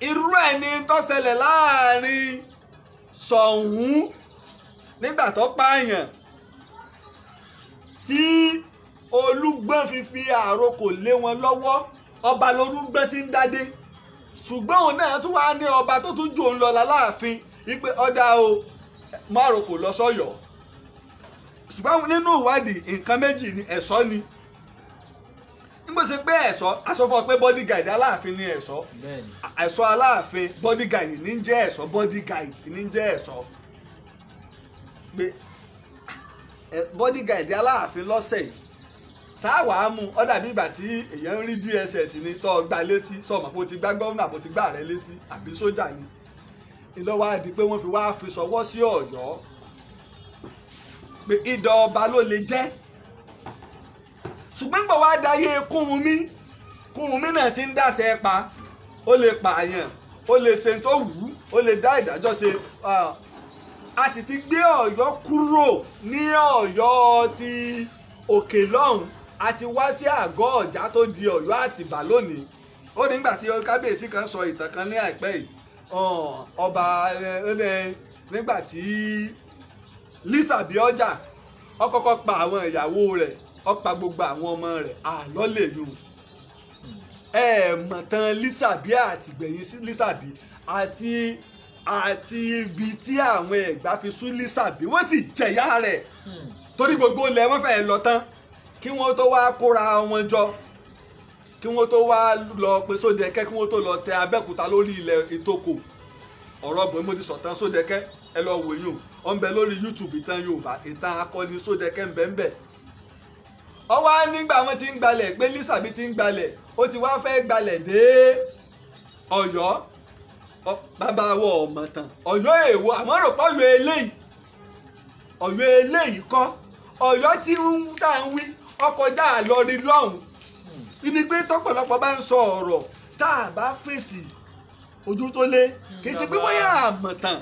Irú ẹ̀ ni tó ṣẹlẹ̀ láàrin Ṣọ̀ún nígbà tó pààyàn tí Olúgbọ́n fi fi àrokò lé wọn lọ́wọ́. Ọba lolúgbọ́n ti ń dádé, ṣùgbọ́n òun náà tún wá ní ọba tó tún jù òun lọ láàfin wípé ọ̀dà o, mú àrokò lọ sọ́yọ́. Ṣùgbọ́n nínú ìwádìí nǹkan méjì ni ẹ̀ṣọ́ ni. Nígbà ṣe pé ẹ̀ṣọ́, a sọ fún ọ pé bodyguard aláàfin ni ẹ̀ṣọ́. Ẹ̀ṣọ́ aláàfin bodyguard ní ń jẹ́ ẹ̀ṣọ́, bodyguard ní ń jẹ́ ẹ̀ṣọ́. Pé bodyguard aláàfin lọ́sẹ̀ yìí sáwàá mú ọ dàbí ìgbà tí èèyàn ń rí DSS ní tọ́ gba létí, sọmọ pé o ti gbá gómìnà, bó ti gbá rẹ létí àbí sójà ni. Ìlọ́wọ́ á di pé wọ́n fi wá fi sọwọ́ sí Ọ̀yọ́ pé idà ọba ló lè jẹ́. Ṣùgbọ́n gbọ̀ wá dayé Kúrúnmí, Kúrúnmí náà ti ń dáṣẹ pa, ó lè pààyàn, ó lè ṣe tó wù ú, ó lè dá ìdájọ́ ṣe. A sì ti gbé Ọ̀yọ́ kúrò ní Ọ̀yọ́ ti òkè lọ́hùn, a ti wá sí àgọ́ ọ̀já tó di Ọ̀yọ́ Àtìbà lónìí. Ó nígbà tí kábíyèsí kan sọ ìtàn kan ní àìpẹ́ yìí, ọba nígbà tí Lísàbí ọjà ó kọ́kọ́ pa àwọn ìyàwó rẹ̀, ó pa gbogbo àwọn ọmọ rẹ̀, àlọ́ lè yùn. Ẹ mọ̀ tán Lísàbí àtìgbẹ̀yìn sí Lísàbí àti ibi tí àwọn Ẹ̀gbá fi sú Lísàbí, wọ́n sì jẹ̀yà rẹ̀ torí gbogbo ilẹ̀ wọ́n fẹ́ẹ́ lọ tán kí wọ́n tó wá kóra wọn jọ, kí wọ́n tó wá lọ pe Sódẹ̀kẹ́, kí wọ́n tó lọ tẹ Abẹ́òkúta lórí ilẹ̀ Ìtòkò. Ọ̀rọ̀ bọ̀ mo ti sọ̀tàn Sódẹ̀kẹ́, ẹ lọ wò yín o, ó ń bẹ lórí YouTube, ìtàn Yorùbá, ìtàn akọni Sódẹ̀kẹ́ ń bẹ ń bẹ. Ó wá nígbà wọn ti ń gbalẹ̀ pé Lísàbí ti ń gbalẹ̀, ó ti wá fẹ́ gbalẹ̀ dé Ọ̀yọ́. Bàbá wọ ọ̀mọ̀ tán Ọ̀yọ́ èèwọ̀, àmọ́ rò pé Ọ̀yọ́ eléyìí, Ọ̀yọ́ eléyìí kọ́, Ọ̀yọ́ tí ń tà ń wí ọkọjá àlọrin lọ́hùn. Ìní pé tọ́pọ̀lọpọ̀ bá ń sọ ọ̀rọ̀ tá a bá fèsì ojú tó lé, kì í ṣe pé bóyá àmọ̀ tán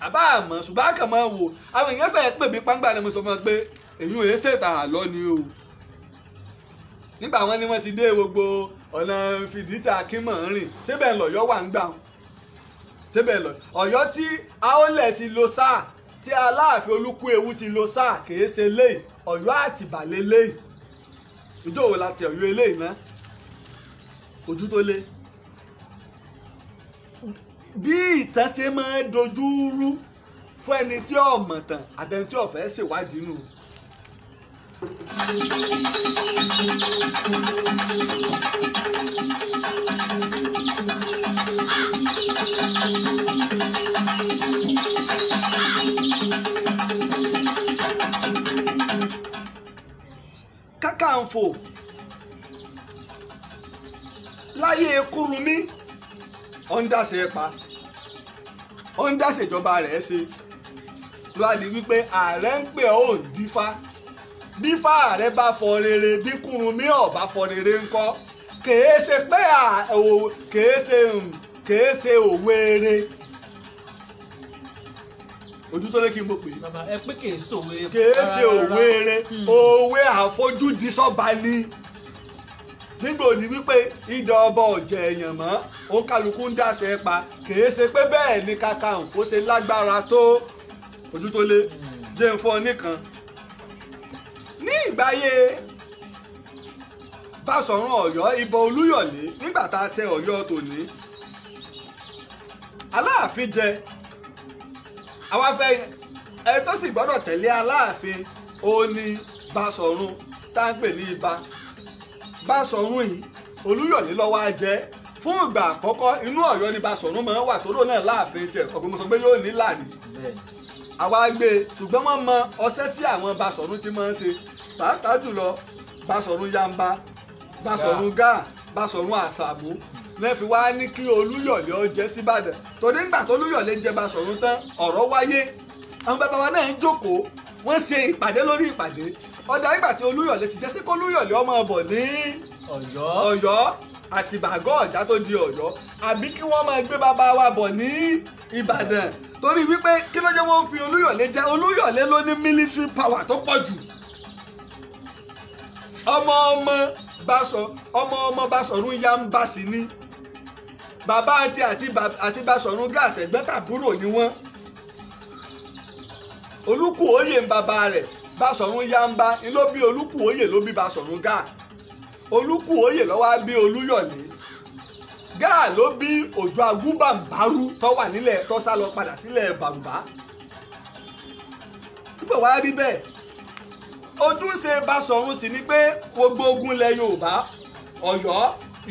àbá àmọ̀, ṣùgbọ́n àkàn máa wò àwọn èèyàn fẹ́ẹ́ pè mí pàǹgbà ni mo sọ fún ọ pé èyí ò ṣètà àlọ́ ni o. Nígbà wọn ni wọ́n ti dé gbogbo ọ̀nà fìdítà akínmọ̀ọ́rìn, síbẹ̀ lọ́yọ́ wà ń gbà wọn, síbẹ̀ lọ Ọ̀yọ́ tí Aólẹ̀ ti lo sáà, tí Aláàfin Olúkúewu ti lo sáà, kìí ṣe léyìí, Ọ̀yọ́ Àtìbà lélẹ́yìí. Ìjọ wo la tẹ Ọ̀yọ́ eléyìí ná? Ojú tó lé. Bí ìtàn ṣe máa ń dojú rú fún ẹni tí ò mọ̀ tàn àtẹni tí ò fẹ́ ṣèwádìí nù. Kákàǹfò láyé Kúrúnmí ó ń dáṣe pa, ó ń dáṣèjọba rẹ̀ ṣe, ló wá di wípé ààrẹ ń pè ọ́ ò dífá. Bí fáàrẹ bá fọ rere, bí Kúrúnmí ò bá fọ rere ńkọ́? Kèé ṣe pé kèé ṣe òwe rere. Ojú tó lé kí n mọ̀ pé bàbá ẹ pé kèé ṣòwe, kèé ṣe òwe rere, òwe àfojúdi sọ́ba ni. Nígbà òdi wípé idà ọba ọ̀jẹ̀ èèyàn mọ́, ó kálukú ń dáṣẹ pa, kèé ṣe pé bẹ́ẹ̀ ni Kàkàǹfò ṣe lágbára tó. Ojú tó lé jẹ́ ń fọ́ nìkan. Ní ìgbáyé Báṣọ̀run Ọ̀yọ́, Ìbà Olúyọ̀lé, nígbà tá a tẹ Ọ̀yọ́ tòní, Aláàfin jẹ, àwa fẹ́ ẹ tó sì gbọ́dọ̀ tẹ̀lé Aláàfin ó ní Báṣọ̀run tá à ń pè ní Ìbà. Báṣọ̀run yìí Olúyọ̀lé ló wá jẹ fún ìgbà àkọ́kọ́. Inú Ọ̀yọ́ ni Báṣọ̀run máa ń wà, tóró náà láàfin tiẹ̀, ọ̀gbọ́n mo sọ pé yóò ní láàrin àwa gbé, ṣùgbọ́n wọ́n mọ ọṣẹ́ tí àwọn Báṣọ̀run ti máa ń ṣe, pàápàá jùlọ Báṣọ̀run Yamba, Báṣọ̀run Gáà, Báṣọ̀run Àṣàmú, lẹ́ẹ̀ fi wá ní kí Olúyọ̀lé ó jẹ síbàdàn. Torí ńgbà tó Olúyọ̀lé jẹ Báṣọ̀run tán, ọ̀rọ̀ wáyé, àwọn bàbá wa náà ń jókòó, wọ́n ṣe ìpàdé lórí ìpàdé. Ọ̀dà nígbà tí Olúyọ̀lé ti jẹ́ sí kó Olúyọ̀lé ọmọ bọ̀ ní Ọ̀yọ́ àti bàgọ́ ọ̀já tó di Ọ̀yọ́, àbí kí wọ́n máa gbé bàbá wa bọ̀ ní Ìbàdàn torí wípé kí ló jẹ́ wọ́n fi Olúyọ̀lé jẹ́. Olúyọ̀lé ló ní military power tó pọ̀ jù. Ọmọ ọmọ ọmọ Basọ̀rún Yamba sí ni bàbá àti Basọ̀rún Gáà tẹ̀gbọ́ntàbúrò ni wọ́n. Olúkúoyè ń bàbá rẹ̀. Basọ̀rún Yamba ni ló bí Olúkúoyè, ló bí Basọ̀rún Gáà. Olúkúoyè ló wá bí Olúyọ̀lé. Gáà ló bí Òjó Agúbàǹbárú tó wà nílẹ̀ tó sá lọ padà sílẹ̀ Bàrùbá. Nígbà wá rí bẹ́ẹ̀, ojúṣe Basọ̀rún sì ni pé gbogbo ogun ilẹ̀ Yorùbá, Ọ̀yọ́,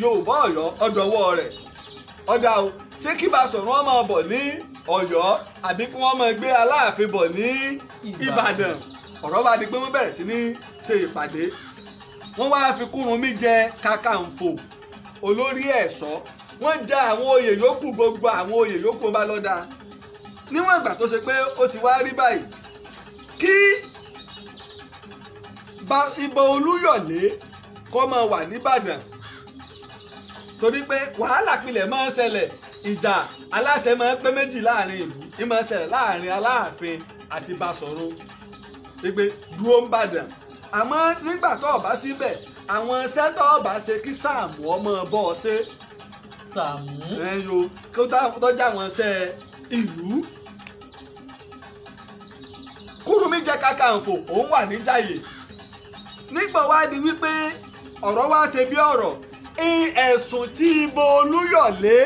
Yorùbá Ọ̀yọ́ ọ̀dọ̀wọ́ rẹ̀. Ọ̀dà o, ṣé kí Basọ̀rún ọmọ bọ̀ ní Ọ̀yọ́ àbí kí wọ́n máa gbé Aláàfin bọ̀ ní Ìbàdàn? Ọ̀rọ̀ bá di pé wọ́n bẹ̀rẹ̀ sí ní ṣe ìpàdé. Wọ́n wá fi Kúrúnmí jẹ Kakanfò olórí ẹ̀ṣọ́. Wọ́n jẹ àwọn oyè yòókù, gbogbo àwọn oyè yòókù bá lọ́dà. Níwọ̀n ìgbà tó ṣe pé ó ti wá rí báyìí, kí Ìbà Olúyọ̀lé kó máa wà nìbàdàn, torí pé wàhálà pilẹ̀ máa ń ṣẹlẹ̀. Ìjà aláṣẹ máa ń pé méjì láàrin ìlú, ní máa ń ṣẹlẹ̀ láàrin Aláàfin àti Basọ̀rún wípé dúró ń bàdàn. Àmọ́ nígbà tó ọba síbẹ̀, àwọn sẹ́tọ̀ ọba ṣe kí Sàámú ọmọ bọ́ ọ ṣe. Sàámú ẹ̀yọ kí ó tọ́jú àwọn ṣẹ́ ìlú. Kúrúnmí jẹ́ Kakanfò, òun wà níjàyè. Nígbà wá di wípé ọ̀rọ̀ wá ṣe bí ọ̀rọ̀, ẹ̀sùn tí Ìbà Olúyọ̀lé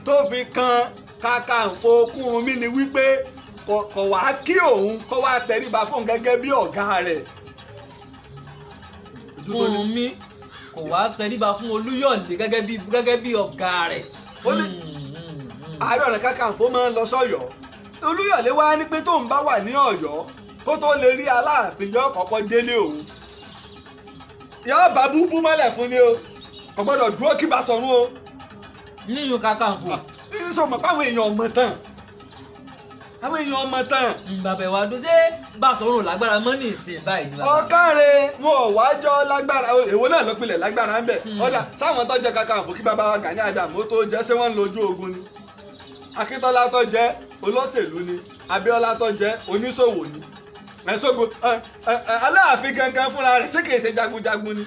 tó fi kan Kakanfò Kúrúnmí ni wípé kò wá kí òun kó wá tẹríba fún gẹ́gẹ́ bí ọ̀gá rẹ̀. Kúrúnmí kò wá tẹríba fún Olúyọ̀lé gẹ́gẹ́ bí ọ̀gá rẹ̀. Ó ní Ààrẹ Ọ̀nà Kakanfò máa ń lọ sọ́yọ́. Olúyọ̀lé wá ní pé tóun bá wà ní Ọ̀yọ́ kó tó lè rí Aláàfin yọ kọ́kọ́ délé òun. Yọ bá búbú mọ́lẹ̀ fún ni o, kò gbọ́dọ̀ dúró kí Basọ̀rún o. Níyùn Kakanfò. Ní sọ mọ̀ páwọn èèyàn ọmọ tán, àwọn èèyàn ọmọ tán. Bàbá ìwà dùn ṣé Basọ̀rún lágbára mọ́ ní ìsìn báyìí. Ọ̀kàrẹ̀ wọn ò wá jọ lágbára, èwo náà ló pilẹ̀ lágbára ń bẹ̀. Ọ̀dà sáwọn tó jẹ́ Kakanfò kí bàbá wa Gani Adams ó tó jẹ́, ṣé wọ́n ń lójú ogun ni? Akíntọ́lá tó jẹ́ olóṣèlú ni, Abíọ́lá tó jẹ́ oníṣòwò ni, ẹ̀ṣọ́gun Aláàfin gangan fúnra rẹ̀ ṣé kìí ṣe jagunjagun ni?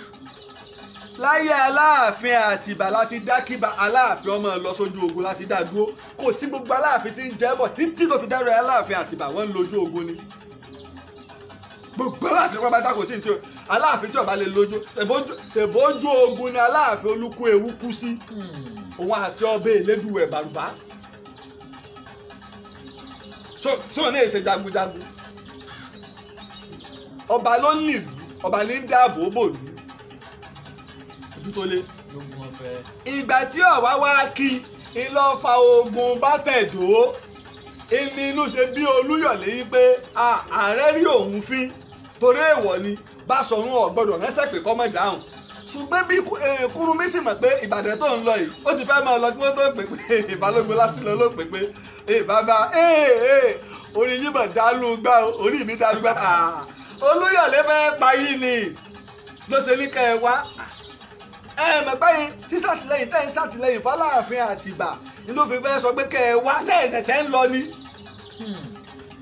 Láyé Aláàfin Àtìbà láti dá kíba Aláàfin ọmọ lọ sójú ogun láti dá dúró. Kò sí gbogbo Aláàfin tí ń jẹ́ bọ̀ títí tó fi dárò Aláàfin Àtìbà, wọ́n ń lójú ogun ni. Gbogbo Aláàfin pápátá kò sí ní tí Aláàfin tí ó bá lè lójú ṣèbójú ogun ni Aláàfin Olúkúewu kú sí, òun àti ọbẹ̀ Elédùwẹ̀ Bàrùbá. Sọ ní èsè jagunjagun. Ọba ló ń nílùú, ọba ní ń dáàbò bò lù ojú tó lé. Ìgbà tí ọ̀wá wá kí iná fa ogun bá tẹ̀dó, ìní inú ṣe bí Olúyọ̀lé yìí pé ààrẹ rí òun fín torí èèwọ̀ ni Basọ̀rún ò gbọ́dọ̀ ránṣẹ́ pé kó má dáhùn. Ṣùgbọ́n bí Kúrúnmí sì mọ̀ pé Ìbàdàn tó ń lọ yìí ó ti fẹ́ máa lọ kí wọ́n tó pè pé Balógun lásìlọ ló pè pé bàbá orí yìí mọ̀ dálú gbá, orí mi dálú gbá, Olúyọ̀lé fẹ́ pa yìí ni ló ṣe ní kẹ́ ẹ wá. Ẹ mọ̀ pé sísàtìlẹ́yìn tẹ́ ń sàtìlẹ́yìn f'Aláàfin Àtìbà ni ló fi fẹ́ sọ pé kẹ́ ẹ wá ṣẹ̀ṣẹ̀ṣẹ̀ ń lọ ni.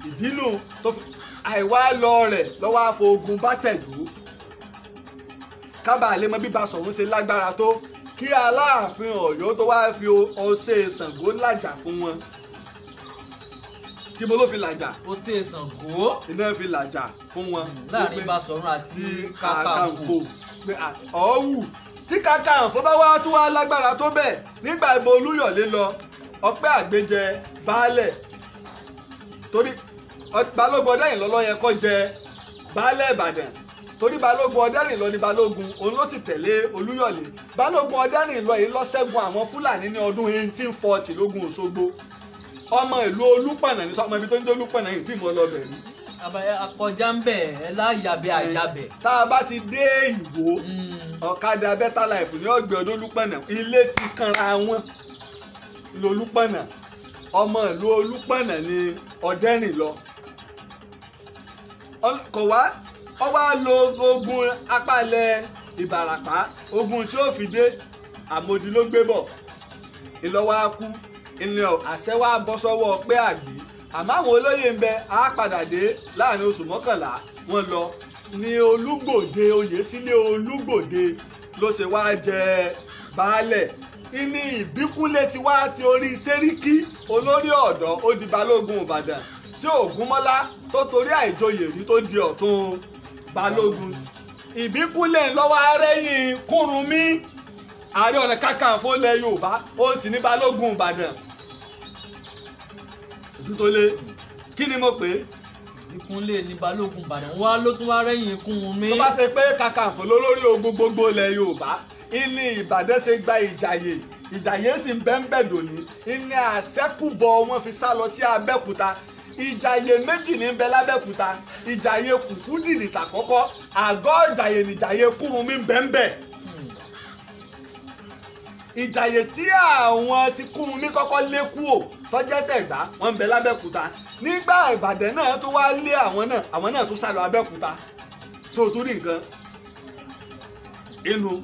Ìdínú tó fi àìwá lọ rẹ̀ lọ́wọ́ àfọ̀gùn bá tẹ̀dó. Kábàá lè mọ bí Basọ̀rún ṣe lágbára tó kí Aláàfin Ọ̀yọ́ tó wá fi ọṣẹ Ṣàngó làjà fún wọn. Kí mo ló fi làjà? Ọṣẹ Ṣàngó iná fi làjà fún wọn. Láàrin Basọ̀rún àti Kakanfò. Ọ̀wù tí Kakanfò bá wá tún wá lágbára tó bẹ́ẹ̀ nígbà ìbò Olúyọ̀lé lọ, Ọpẹ́ Àgbéjẹ baálẹ̀, torí Balógun Ọdẹ́rìnlọ ló yẹ kó jẹ baálẹ̀ Ìbàdàn, torí Balógun Ọdẹ́rìnlọ ni Balógun, òun ló sì tẹ̀lé Olúyọ̀lé. Balógun Ọdẹ́rìnlọ yìí ló ṣẹ́gun àwọn Fúlàní ní ọdún 1840 lógun Òṣogbo. Ọmọ ìlú Olúpọ̀nà ní sọmọ ibi tó ń jẹ́ Olúpọ̀nà yìí tí mo lọ bẹ̀ rí. Akọjá ń bẹ̀ ẹ láyàbẹ̀ àyàbẹ̀. Tá a bá ti dé Ìwó, ọ̀kadà Better Life ní ọ̀gbẹ́ ọdún Olúpọ̀nà, ilé ti kanra wọn lolúpọ̀nà. Ọmọ ìlú Olúpọ̀nà ni Ọdẹ́rìnlọ. Kò wá ọ wá lo ogun apálẹ̀ Ìbàràpá, ogun tí ó fi dé Àmọ̀dí ló gbé bọ̀, ìlọ́wọ́ á kú. Ilé àṣẹ wa bọ́ sọ́wọ́ pé àgbì, àmọ́ àwọn olóyè ń bẹ á padà dé láàrin oṣù 11 wọ́n lọ ní Olúgbòde, oyè sílé Olúgbòde ló ṣe wá jẹ baálẹ̀. Ìní Ìbíkúnlé ti wá ti orí Sẹ́ríkì olórí ọ̀dọ́ ó di balógun Ìbàdàn, tí Ògúnmọ́lá tó torí àìjoyè rí tó di ọ̀tún balógun. Ìbíkúnlé lọ́wọ́ arẹ́yìn Kúrúnmí, Ààrẹ Ọ̀nà Kakanfò ilẹ̀ Yorùbá, ó sì ní balógun Ìbàdàn. Ojú tó lé, kí ni mo pè é? Ìbíkúnlé ní balógun Ìbàdàn wá ló tún wá rẹ́yìn Kúrúnmí. Tó bá ṣe pé Kakanfò lólórí ogun gbogbo ilẹ̀ Yorùbá, ìní Ìbàdàn ṣe gba Ìjàyè, Ìjàyè sì ń bẹ́ńbẹ̀ dòní, ìní àṣẹ́kùbọ̀ wọn fi sá lọ sí Abẹ́òkúta. Ìjàyè méjì ní bẹ lábẹ́òkúta, Ìjàyè Kùkúdìrì tàkọ́kọ́, àgọ́ Ìjàyè nìjàyè Kúrúnmí bẹ́ńbẹ̀. Ìjàyè tí àwọn ti Kúrúnmí kọ́kọ́ lé kúò tọ́jẹ́ tẹ̀gbá wọn ń bẹ lábẹ́òkúta. Nígbà Ìbàdàn náà tó wá lé àwọn náà, àwọn náà tó sá lọ Abẹ́òkúta. So tó rí nǹkan inú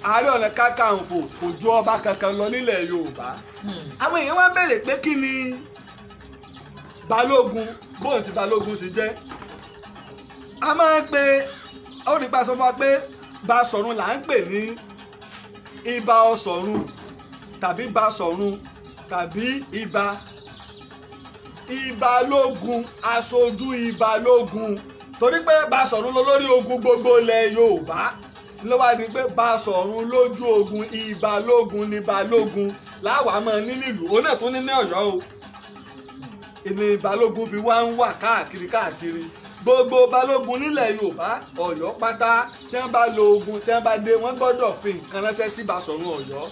Ààrẹ Ọ̀nà Kakanfò kò ju ọba kankan lọ nílẹ̀ Yorùbá. Àwọn èèyàn wá ń béèrè pé kí ni balógun, bóun ti balógun sì jẹ́. A máa ń pe ó rí pa sọ fún wa pé Basọ̀run là ń pè ní Ibà Ọ̀ṣọ̀run tàbí Basọ̀run tàbí Ibà Ìbalógun, aṣojú Ìbalógun, torí pé Basọ̀run ló lórí ogun gbogbo ilẹ̀ Yorùbá. Ló wá di pé Basọ̀run lójú ogun, Ìbalógun ní balógun láwàá mọ́ nílùú, òun náà tún ní ní Ọ̀yọ́ o. Ìní balógun fi wá ń wà káàkiri káàkiri gbogbo balógun nílẹ̀ Yorùbá Ọ̀yọ́ pátá, tí wọ́n bá lo ogun, tí wọ́n bá dé, wọ́n gbọ́dọ̀ fi nǹkan ránṣẹ́ sí Basọ̀run Ọ̀yọ́.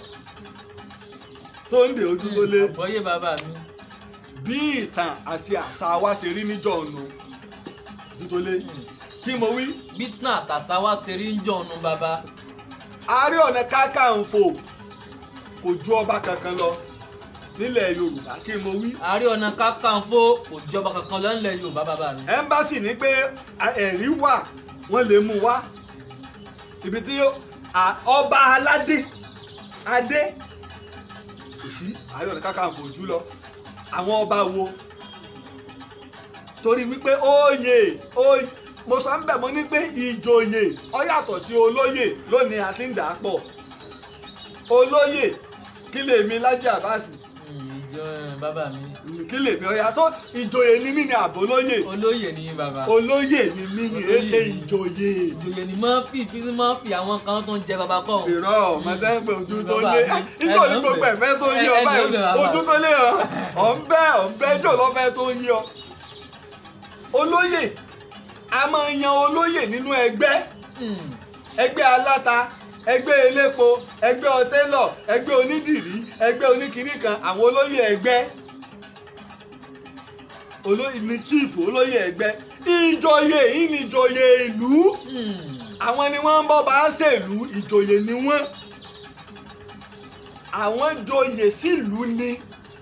Sunday ojú tó lé. Àgbọ́yé bàbá mi. Bí ìtàn àti àṣà wa ṣe rí níjọ́ ọ̀nù ojú tó lé, kí mo wí. Bí ìtàn àtàṣà wa ṣe rí níjọ́ ọ̀nù bàbá. Ààrẹ Ọ̀nà Kakanfò kò ju ọba kankan lọ nílẹ̀ Yorùbá, kí mo wí. Ààrẹ Ọ̀nà Kakanfò kò ju ọba kankan lọ nílẹ̀ Yorùbá bàbá mi. Ẹ́mbásì ní pé ẹ̀rí wà, wọ́n lè mú wá ibi tí ọba aládé adé kò sí Ààrẹ Ọ̀nà Kakanfò jù lọ. Àwọn ọba wo? Torí wípé oyè oyè mo sọ ń bẹ̀, mo ní pé ìjòyè ó yàtọ̀ sí olóyè lónìí àti ń dà á pọ̀. Olóyè kí lèmi Lájí Àbáàsì? Bàbá mi. Kí lèmi ọ̀yà sọ ìjòyè ni mí ni àbólóyè? Olóyè ni bàbá. Olóyè ni mí ni èsè ìjòyè. Ìjòyè ni máa fi máa fi àwọn kan tó ń jẹ bàbá kọ́. Irọ́ mọ̀tẹ́ ń pè ojú tó lé ijó ní gbogbo ẹ̀fẹ́ tó yí ọ báyìí, ojú tó lé ọ ọ̀ ń bẹ́ ọ̀ ń bẹ́ ijó lọ́fẹ́ tó yí ọ. Olóyè a máa yan olóyè nínú ẹgbẹ́, ẹgbẹ́ aláta, ẹgbẹ́ elépo, ẹgbẹ́ ọtẹ́lọ̀, ẹgbẹ́ onídìrí, ẹgbẹ́ oníkìní kan, àwọn olóyè ẹgbẹ́, olóyè ní chief, olóyè ẹgbẹ́. Ìjòyè yìí ni ìjòyè ìlú, àwọn ni wọ́n ń bọ́ bá ṣèlú, ìjòyè ni wọ́n. Àwọn joyè sílùú ni,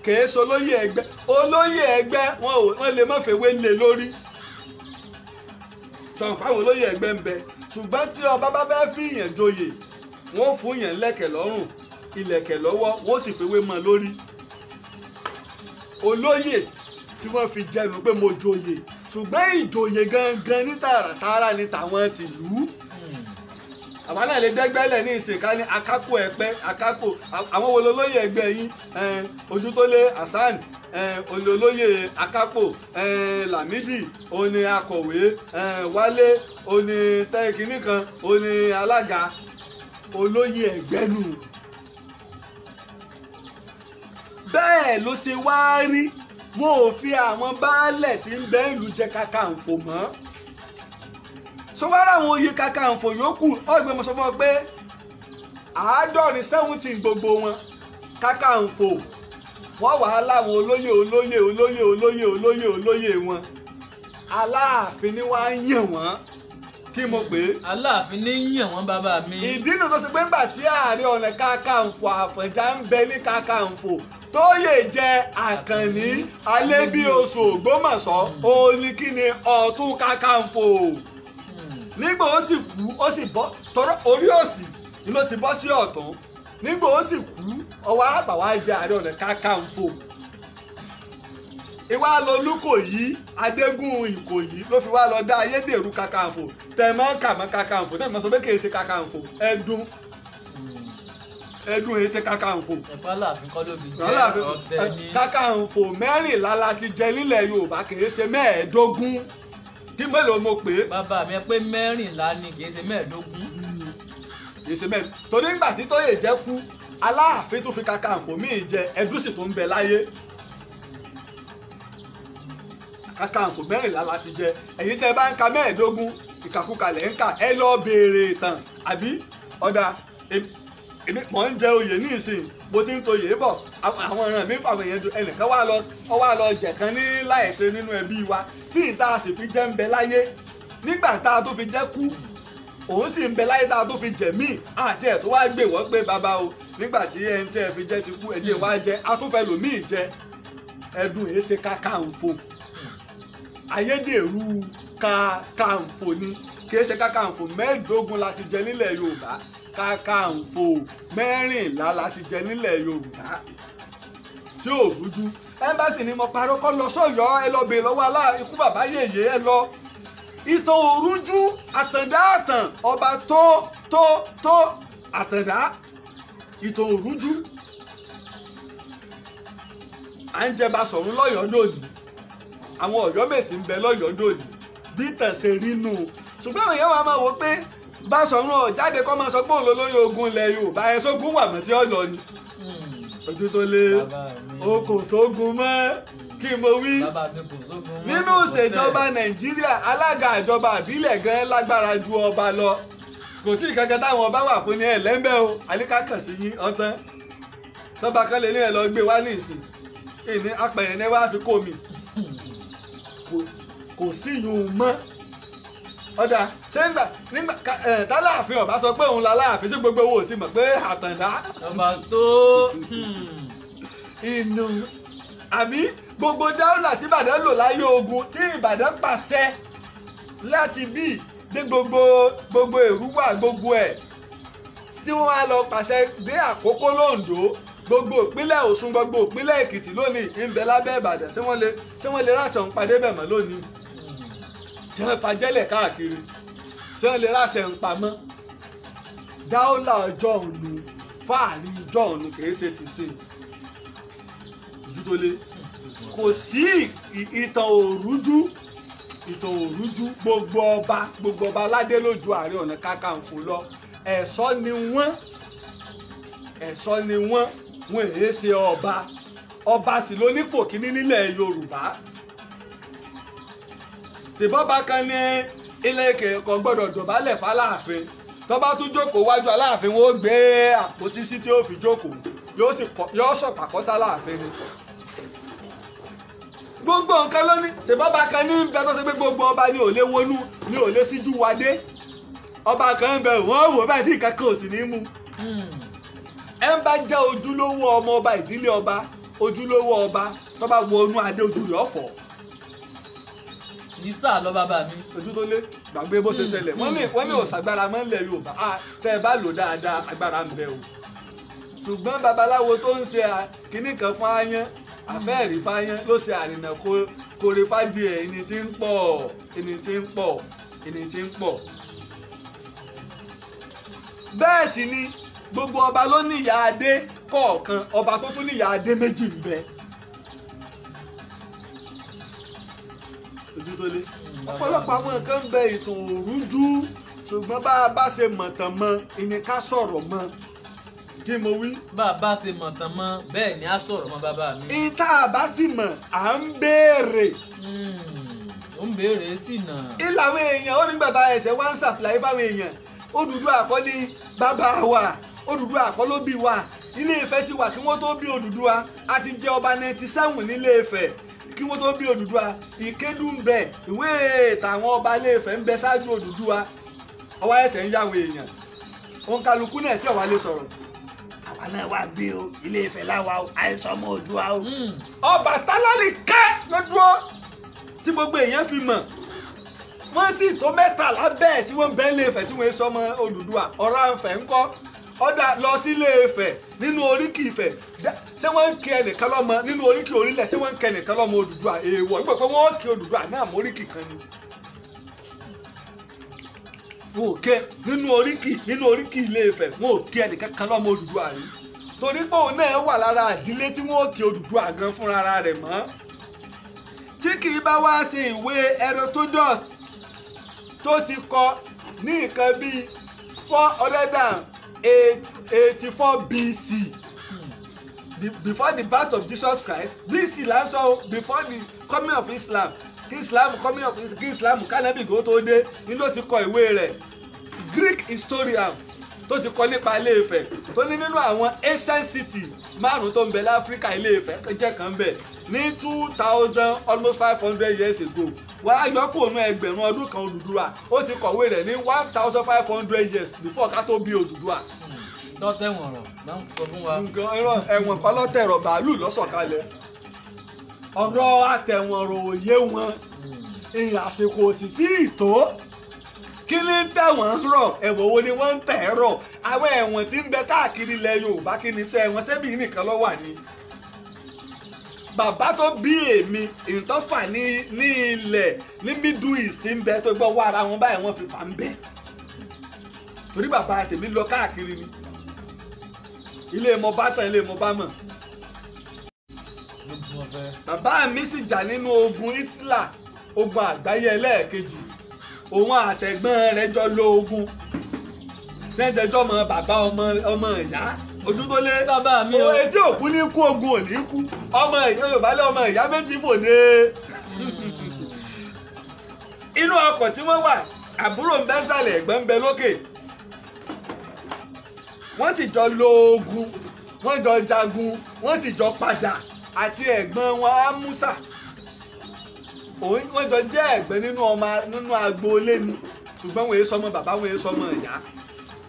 kìí ṣe olóyè ẹgbẹ́. Olóyè ẹgbẹ́ wọn lè má fèwé lé lórí, sọ̀rọ̀ pé àwọn olóyè ẹgbẹ́ ń bẹ, ṣùgbọ́n tí ọba bá fẹ́ fi yàn joyè, wọ́n fún yàn lẹ́kẹ̀ lọ́rùn, ìlẹ̀kẹ̀ lọ́wọ́, wọ́n sì fewé mọ́ lórí. Olóyè tí wọ́n fi jẹnu pé mo joyè, ṣùgbọ́n ìjòyè gangan ní tààràtààrà ní tàwọn tìlú. Àwa náà lè dẹ́gbẹ́lẹ̀ ní ìsìnká ní akápò ẹ̀pẹ́ akápò. Àwọn wo lolóyè ẹgbẹ́ yín? Ojútólé Hasan olólóyè akápò, Lámídì òní akọ̀wé, Wálé òní tẹ́kínní kan òní alága. Olóyè ẹgbẹ́ nù. Bẹ́ẹ̀ ló ṣe wá rí, wọn ò fi àwọn baálẹ̀ tí ń bẹ ìlú jẹ Kakanfò mọ́. Sọwárà àwọn oyè Kakanfò yòókù ọ̀gbẹ́ mo sọ fún ọ pé 70 gbogbo wọn Kakanfò wọ́n wà á láwọn olóyè olóyè olóyè olóyè olóyè olóyè wọn. Aláàfin ni wọ́n á yàn wọ́n. Kí mo pè é? Aláàfin ní yàn wọ́n bàbá mi. Ìdí nu tó ṣe pé ńgbà tí Ààrẹ Ọ̀nà Kakanfò Àfọ̀njá ń bẹ ní Kakanfò, tóyè jẹ Àkànní Alébíoṣù Ògbómọ̀ṣọ́, òun ni kí ni Ọ̀tún Kakanfò. Nígbà ó sì kú, ó sì bọ́ tọrọ orí òsì ló ti bọ́ sí ọ̀tún. Nígbà ó sì kú, Ọwọ́ àgbà wa jẹ Ààrẹ Ọ̀nà Kakanfò. Ìwà lọ Olúkòyí Adégún Ìkòyí ló fi wá lọ dá ayédèrú Kakanfò tẹ̀mọ́ kàmọ́ Kakanfò tẹ̀mọ́ sọ pé kì í ṣe Kakanfò ẹ̀dùn ẹ̀dùn èyí ṣe Kakanfò. Ẹ̀pá Aláàfin kọ́ ló fi jẹ́ ọ̀tẹ̀ ní. Kakanfò 14 la ti jẹ nílẹ̀ Yorùbá kì í ṣe 25. Kí mélòó mo pè é. Bàbá mi pé 14 ni kì í ṣe 25. Kì í ṣe 4 torí nígbà tí Tóyè jẹ́ kú Aláàfin tó fi Kakanfò míì jẹ ẹ̀dùn sì tó ń bẹ láyé. Kakanfò 14 la ti jẹ. Ẹ̀yin tẹ́ bá ń ka 25 ìkàkùkà lẹ̀ ń kà ẹ lọ béèrè ìtàn àbí ọ̀dà èmi mọ̀ ń jẹ oyè ní ìsìn mo ti ń toyè bọ̀ àwọn ọ̀ràn mi fàwọn èèyàn ju ẹnìkan wá lọ jẹ̀kan ní láìṣe nínú ẹbí wa tí ìta sì fi jẹ́ ń bẹ láyé nígbà tá a tó fi jẹ́ kú òun sì ń bẹ láyé tá a tó fi jẹ̀ míì àti ẹ̀ tó wá gbé wọ́n pé bàbá o nígbà tí ẹni tí ẹ fi jẹ́ ti kú ẹ̀jẹ̀ wá jẹ atúfẹ́ lòmíì jẹ ẹ̀dùn èé ṣe Kakanfò ayédèrú Kakanfò ni kì í ṣe Kakanfò 25 la ti jẹ nílẹ̀ Yorùbá. Kakanfò 14 la ti jẹ nílẹ̀ Yorùbá tí ò rújú. Ẹ́mbásì ni mo parọ́ kọ́ lọ sọ́yọ́ ẹ lọ bèèrè lọ́wọ́ alá ikú bàbá yèyé ẹ lọ. Ìtàn òrújú àtàndá àtàn ọba tó tó tó àtàndá ìtàn òrújú. À ń jẹ Basọ̀rún lọ́yọ̀ọ́ dòní àwọn Ọ̀yọ́mèsì ń bẹ lọ́yọ̀ọ́ dòní bí ìtàn ṣe rí nù. Ṣùgbọ́n àwọn èèyàn wa máa wò pé Basọ̀rún ò jáde kọ́ máa sọ pé òun ló lórí ogun ilẹ̀ Yorùbá ẹ̀ sógun wà mọ́ tí ó lọ ni. Ojú tó lé o kò sógun mọ́ kí mo wí. Nínú ìṣèjọba Nàìjíríà alága ìjọba àbílẹ̀ gan lágbára ju ọba lọ. Kò sí ìkankan táwọn ọba wà fún ní ẹ̀ lẹ́ńbẹ́ o àníká kàn sí yín ọ̀tán tọ́ba kan lè ní ẹ̀ lọ gbé wá ní ìsìn ìní apẹ̀yìn ní wàá fi kó mi kò sí yùn mọ́. Ọ̀dà ṣé nígbà tálàáfin ọba sọ pé òun láláàfin sí gbogbo owó ti mọ̀ pé àtàndá. Ọba tó inú àbí gbogbo dáúlà tí Ìbàdàn lò láyé ogun tí Ìbàdàn pàṣẹ láti bí dé gbogbo gbogbo Èrúwà gbogbo ẹ̀ tí wọ́n á lọ pàṣẹ dé Àkókó lóńdó gbogbo ìpínlẹ̀ Ọ̀ṣun gbogbo ìpínlẹ̀ Èkìtì lónìí ń bẹ lábẹ́ Ìbàdàn ṣé wọ́n lè ráṣọ ń padé bẹ̀ mọ́ lónìí tí wọ́n fàjẹ́lẹ̀ káàkiri tí wọ́n lè ráṣẹ ń pamọ́. Dáúlà ọjọ́ ònu fáàrí ọjọ́ ònu kìí ṣe ti sìn ojú tó lé kò sí ìtàn òrújú ìtàn òrújú gbogbo ọba aládé ló ju Ààrẹ Ọ̀nà Kakanfò lọ. Ẹ̀ṣọ́ ni wọ́n ẹ̀ṣọ́ ni wọ́n wọn èé ṣe ọba ọba sì ló nípò kíní nílẹ̀ Yorùbá. Ṣèbọ́ba kan ní ilé kò gbọ́dọ̀ dọ̀bálẹ̀ fáláàfin tó bá tún jókòó wájú Aláàfin wọn ó gbé àpótí sí tí ó fi jókòó yóò sọ̀pàkọ́ sáláàfin ni. Gbogbo nǹkan ló ní ṣèbọ́ba kan ní bẹ tó ṣe pé gbogbo ọba ni ò lè wọnú ni ò lè síjú wa dé ọba kan ń bẹ wọ́n wò báyìí tí nǹkan kan ò sì ní mú. Ẹ ń bá jẹ́ ojúlówó ọmọ ọba ìdílé ọba ojúlówó ọba tó bá wọnú adé ojú rẹ̀ ọ̀fọ̀ kì í sà lọ bàbá mi. Ojú tó lé gbàgbé bó ṣe ṣẹlẹ̀ wọ́n ní òṣàgbára mọ́ nílẹ̀ Yorùbá tẹ́ ẹ bá lò dáadáa agbára ń bẹ o. Ṣùgbọ́n babaláwo tó ń ṣe kinní kan fún aáyán àfẹ́ẹ̀rí fáyán ló ṣe àrìnà kore fádìẹ ẹni tí ń pọ̀ ẹni tí ń pọ̀ ẹni tí ń pọ̀. Bẹ́ẹ̀ sì ni gbogbo ọba ló ní ìyá adé kọ̀ọ̀kan ọba tó tún ní ìyá adé méjì ń bẹ. Ojú tó lé ọ̀pọ̀lọpọ̀ àwọn nǹkan ń bẹ ìtàn òrújú ṣùgbọ́n bá a bá ṣe mọ̀tàn mọ́ ìní ká sọ̀rọ̀ mọ́ kí mo wí. Bá a bá ṣe mọ̀tàn mọ́ bẹ́ẹ̀ ni a sọ̀rọ̀ mọ́ bàbá mi. Ìta àbá sì mọ̀ à ń béèrè. Ó ń béèrè sí náà. Ìlà àwọn èèyàn ó nígbà tá ẹsẹ̀ wá ń ṣàfìlàyé fáwọn èèyàn Odùduwà kọ́ ni bàbá wa Odùduwà kọ́ ló bí wa Ilé Ifẹ̀ ti wà kí wọ́n tó bí Odùduwà a ti jẹ ọba 97 nílé Ifẹ̀ kí wọ́n tó bí Odùduwà Ìkédù ń bẹ ìwé tàwọn ọba Ilé Ifẹ̀ ń bẹ ṣáájú Odùduwà ọwọ́ ẹsẹ̀ ń yàwó èèyàn òǹkàlùkù náà tí ọ̀wá lè sọ̀rọ̀ àwa náà wà bí o Ilé Ifẹ̀ láwa o àìsàn ọmọ Oòduà o. Ọbàtálá nìkan ló dúró tí gbogbo èèyàn fi mọ̀ wọ́n sì tó 13 bẹ́ẹ̀ tí wọ́n bẹ́ẹ̀ lè fẹ̀ tí wọ́n sọ ọmọ Odùduwà Ọ̀rànfẹ̀ ńkọ́ Ọ̀dà lọ sí Ilé Ifẹ̀ nínú oríkì Ifẹ̀, ṣé wọ́n ń kí ẹnìkan lọ́mọ nínú oríkì orílẹ̀? Ṣé wọ́n ń kí ẹnìkan lọ́mọ Odùduwà? Èèwọ̀ nígbà pé wọ́n kí Odùduwà náà mọ́ oríkì kan ni. Wọn ò ké nínú oríkì Ilé Ifẹ̀, wọn ò kí ẹnìkan kan lọ́mọ Odùduwà rí, torí pé òun náà wà lára ìdílé tí wọ́n kí Odùduwà gan fúnra rẹ̀ mọ́. Tí kì í bá wá ṣe ìwé Herodotus tó ti kọ ní nǹkan bíi 484 BC, before the birth of Jesus Christ, BC là ń sọ, before the coming of Islam, kí Islam coming of kí Islam kánábì kó tó dé ni ló ti kọ ìwé rẹ̀. Greek historian tó ti kọ nípa Ilé Ifẹ̀, tó ní nínú àwọn ancient city márùn tó ń bẹ láfíríkà, Ilé Ifẹ̀ jẹ́ kan bẹ̀ ní 2000 almost 500 years ago. Wàá yọ kó nu ẹgbẹ̀rún ọdún kan Odùduwà, ó ti kọ̀wé rẹ̀ ní 1500 years before ká tó bí Odùduwà. Tọ́tẹ̀wọ̀n rọ̀ náà ń sọ fún wa. Nǹkan irọ́ ẹ̀wọ̀n kọ́ lọ́tẹ̀rọ̀ bàálù lọ́sọ̀kalẹ̀. Ọ̀rọ̀ àtẹ̀wọ̀n rò yé wọn, ìyìn àsìkò sì tí ì tó. Kí ni tẹ̀wọ̀n rọ̀? Ẹ̀wọ̀n wo ni wọ́n ń tẹ̀ rọ̀? Àwọn ẹ̀wọ̀n tí ń bẹ káàkiri ilẹ̀ Yorùbá, kí ni iṣẹ́ wọn? Ṣebí nìkan ló wà ní. Bàbá tó bí èmi ìtọ́fà ní ilẹ̀ ní Middle East ń bẹ tó gbọ́ wá ara wọn báyìí wọ́n fi fà ń bẹ. Torí bàbá tèmi lọ káàkiri ni. Ilé mo bá tán, ilé mo bá mọ̀. Bàbá mi sì jà nínú ogun Hitler, ogun àgbáyé ẹlẹ́ẹ̀kejì. Òun àtẹ̀gbọ́n rẹ̀ jọ lọ ogun. Lẹ́jẹ̀jọ́ mọ bàbá ọmọ ìyá ojú tó lé. Bàbá mi o. Etí òkú ní kú, ogun ò ní kú. Ọmọ ìyá Yorùbá lé ọmọ ìyá méjì fò ní. Inú ọkọ̀ tí wọ́n wà, àbúrò ń bẹ sàlẹ̀, ẹ̀gbọ́n ń bẹ lókè. Wọ́n sì jọ lọ ogun, wọ́n jọ jagun, wọ́n sì jọ padà àti ẹ̀gbọ́n wọn Amusa. Wọ́n jọ jẹ́ ẹ̀gbẹ́ nínú agboolé ni, ṣùgbọ́n wọ́n yé sọmọ bàbá, wọ́n yé sọmọ ìyá,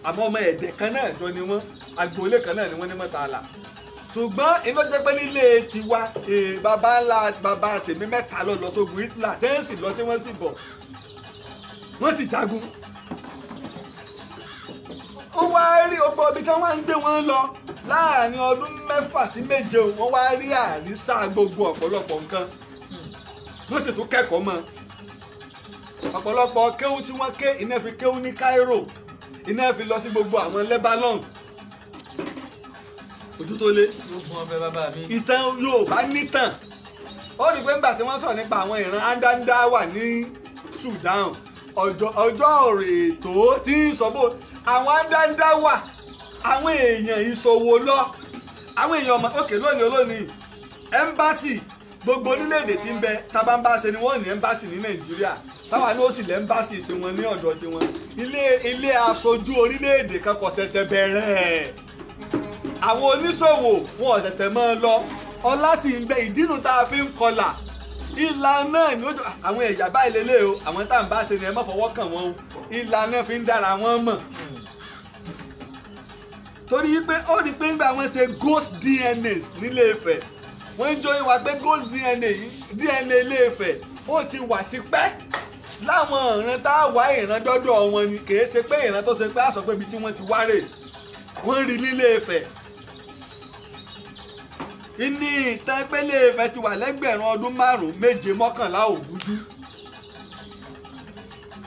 àmọ́ ọmọ ẹ̀dẹ̀ kan náà jọ ni wọ́n, agboolé kan náà ni wọ́n ní Mọ́tàlá. Ṣùgbọ́n iná jẹ́ pé nílé tiwa, bàbá ńlá bàbá tèmi mẹ́ta lọ lọ sógun Hitler, tẹ́ǹsì lọ tí wọ́n sì bọ̀, wọ́n sì jagun. Ó wá rí ọgbọ́ ibi tí wọ́n wá ń gbé wọn lọ láàrin ọdún 6 sí 7, wọ́n wá rí àrísà gbogbo ọ̀pọ̀lọpọ̀ nǹkan, wọ́n sì tún kẹ́kọ̀ọ́ mọ́ ọ̀pọ̀lọpọ̀ kéwú tí wọ́n ké. Iná fi kéwú ní Cairo, iná fi lọ sí gbogbo àwọn Lebanon. Ojú tó lé. Ìtàn Yorùbá nítàn. Ó rí i pé ńgbà tí wọ́n sọ nípa àwọn ìran Andandawa ní Sudan, ọjọ́ ètò tí ń sọ bó àwọn Andandawa, àwọn èèyàn ìṣòwò lọ, àwọn èèyàn ọmọ òkè lónìí olónìí ẹ́mbásì gbogbo orílẹ̀-èdè tí ń bẹ tábàǹbáṣe ni wọ́n ní ẹ́mbásì ní Nàìjíríà, táwa ní ó sì lẹ́mbásì tiwọn ní ọ̀dọ̀ tiwọn. Ilé aṣojú orílẹ̀-èdè kan kò ṣẹ̀ṣẹ̀ bẹ̀rẹ̀, àwọn oníṣòwò wọn ò ṣẹ̀ṣẹ̀ máa lọ. Ọlá sì ń bẹ, ìdínú tá a fi ń kọlà ìlà náà ni àwọn ẹ̀yà báyìí lélẹ̀ o, àwọn tá à ń bá ṣe ni ẹ má fọwọ́ kàn wọ́n o, ìlà náà fi ń dára wọ́n mọ̀. Torí pé ó rí pé ńgbà wọ́n ṣe ghost DNA nílé Ifẹ̀, wọ́n ń jó ìwà pé ghost DNA DNA Ilé Ifẹ̀ ó ti wà tipẹ́ láwọn ìran tá a wá ìran dọ́dọ̀ wọn ni, kì í ṣe pé ìran tó ṣe pé àṣọ pé ibi tí wọ́n ti wá rè wọ́n rí nílé Ifẹ̀. Ìní ìtàn pé Ilé Ifẹ̀ ti wà lẹ́gbẹ̀rún ọdún 5, 7, 11 ògúnjú.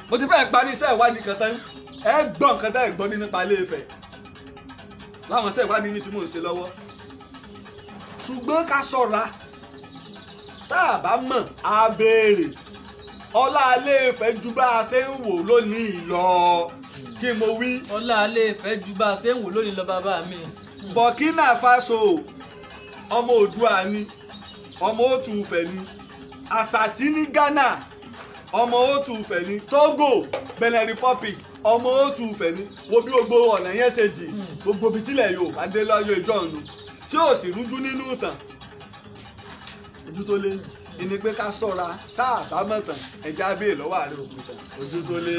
Mo ti fẹ́ parí iṣẹ́ ìwádìí kan tán, ẹ gbọ́ nǹkan tẹ́ ẹ gbọ́ nípa Ilé Ifẹ̀ láwọn iṣẹ́ ìwádìí mi tí mò ń ṣe lọ́wọ́. Ṣùgbọ́n ká ṣọ́ra, tá a bá mọ̀ á béèrè. Ọlá Ilé Ifẹ̀ ju bá a ṣe ń wò lónìí lọ. Kí mo wí? Ọlá Ilé Ifẹ̀ ju bá a ṣe ń wò lónìí lọ bàbá mi. Burkina Faso ọmọ Oòduà ni, ọmọ Òtù Ifẹ̀ ni. Àsàtì ní Ghana ọmọ Òtù Ifẹ̀ ni. Togo, Benin Republic ọmọ Òtù Ifẹ̀ ni. Wo bí gbogbo ọ̀nà yẹn ṣe jì, gbogbo ibi tílẹ̀ Yorùbá dé lọ́yọ̀ ìjọ ọ̀nù tí ò sì rújú nínú ìtàn. Ojú tó lé ìní pé ká ṣọ́ra, tá a bá mọ̀ tán ẹja bíi lọ́wọ́ àárẹ̀ òkúta. Ojú tó lé,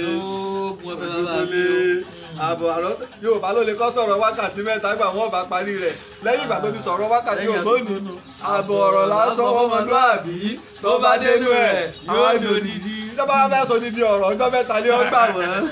ojú tó lé àbọ̀ àrọ́ Yorùbá ló lè kọ́ sọ̀rọ̀ wákàtí 3 gbà wọ́n bá parí rẹ̀ lẹ́yìn ìgbà tó ti sọ̀rọ̀ wákàtí ògbóni. Àbọ̀ ọ̀rọ̀ lásán ọmọlúàbí tó bá dénú ẹ̀ yóò dòdìdí. Ìjọba fẹ́ sọ dídí ọ̀rọ̀ ọjọ́ mẹ́ta lé ọgbà wọ́n.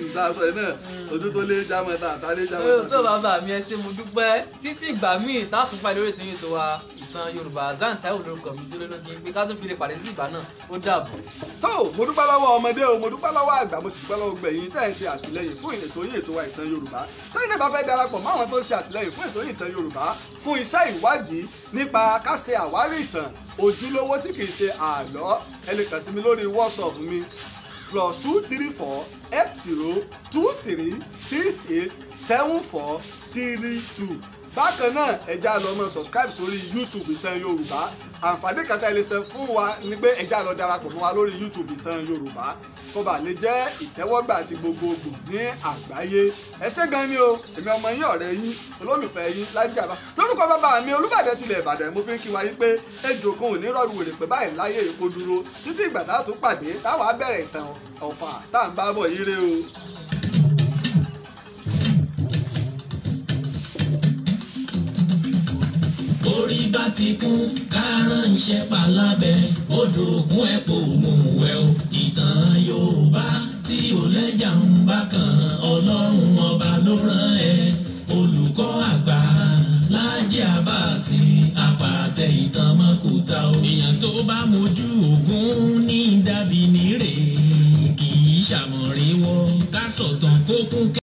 Ìdásọ yìí náà ojú tó lé jámọ́ta àtàlé jámọ́ta. Tó bàbá mi, ẹ ṣé, mo dúpẹ́. Títí ìgbà míì tá a tún parí lórí ètò yìí tó wa Ìtàn Yorùbá, Hassan Taiwo lórúkọ mi tí olóńgbò pé ká tún fi lè pàdé sí ìgbà náà, ó dàbọ̀. Tó, mo dúpẹ́ lọ́wọ́ ọmọdé o, mo dúpẹ́ lọ́wọ́ àgbà, mo sì dúpẹ́ lọ́wọ́ gbẹ̀yìn tẹ́ ẹ̀ ń ṣe àtìlẹ́yìn fún ètò yìí ètò wa Ìtàn Yorùbá. Tẹ́yìn náà bá fẹ́ darapọ̀ mọ́ àwọn tó ń ṣe àtìlẹ́yìn fún ètò yìí Ìtàn Yorùbá fún iṣẹ́ ìwádìí nípa ká ṣe àwárí ìtàn ojúlówó tí kìí ṣe àlọ́, ẹ lè kàn sí mi lórí WhatsApp mi +234 80 23 68 74 32. Bákan náà, ẹ já lọ mọ subscribe sórí YouTube Ìtàn Yorùbá. Àǹfààní kan tá ẹ lè ṣe fún wa ni pé ẹ já lọ darapọ̀ mọ́ wa lórí YouTube Ìtàn Yorùbá kó bá lè jẹ́ ìtẹ́wọ́gbà àti gbogbogbò ní àgbáyé. Ẹ ṣé gan ni o. Èmi ọmọ yín, ọ̀rẹ́ yín, olólùfẹ́ yín, Lájí Àbáàsì, lórúkọ bàbá mi Olúbàdàn tilẹ̀ Ìbàdàn, mo fi ń kí wa yín pé ejò kan ò ní rọrùn wèrè pé báyìí láyé èkó dúró títí ìgbà tá a tún pàdé táwa bẹ̀rẹ̀ ìtàn Ọ̀fà tá à ń bá bọ̀ yín rè o. Orí bá ti kún ká ránṣẹ́ palábẹ́ odò òkun ẹ̀ kò mú wẹ̀ o. Ìtàn Yorùbá tí ò lẹ́jà ń bá kan, Ọlọ́run ọba ló rán ẹ. Olùkọ́ àgbà Lájí Àbáàsì, àpàtẹ ìtàn mọ́kúta o. Èèyàn tó bá mojú ògún ní dàbí nírè kì í ṣàmọ̀ríwọ́ ká sọ̀tàn fókún.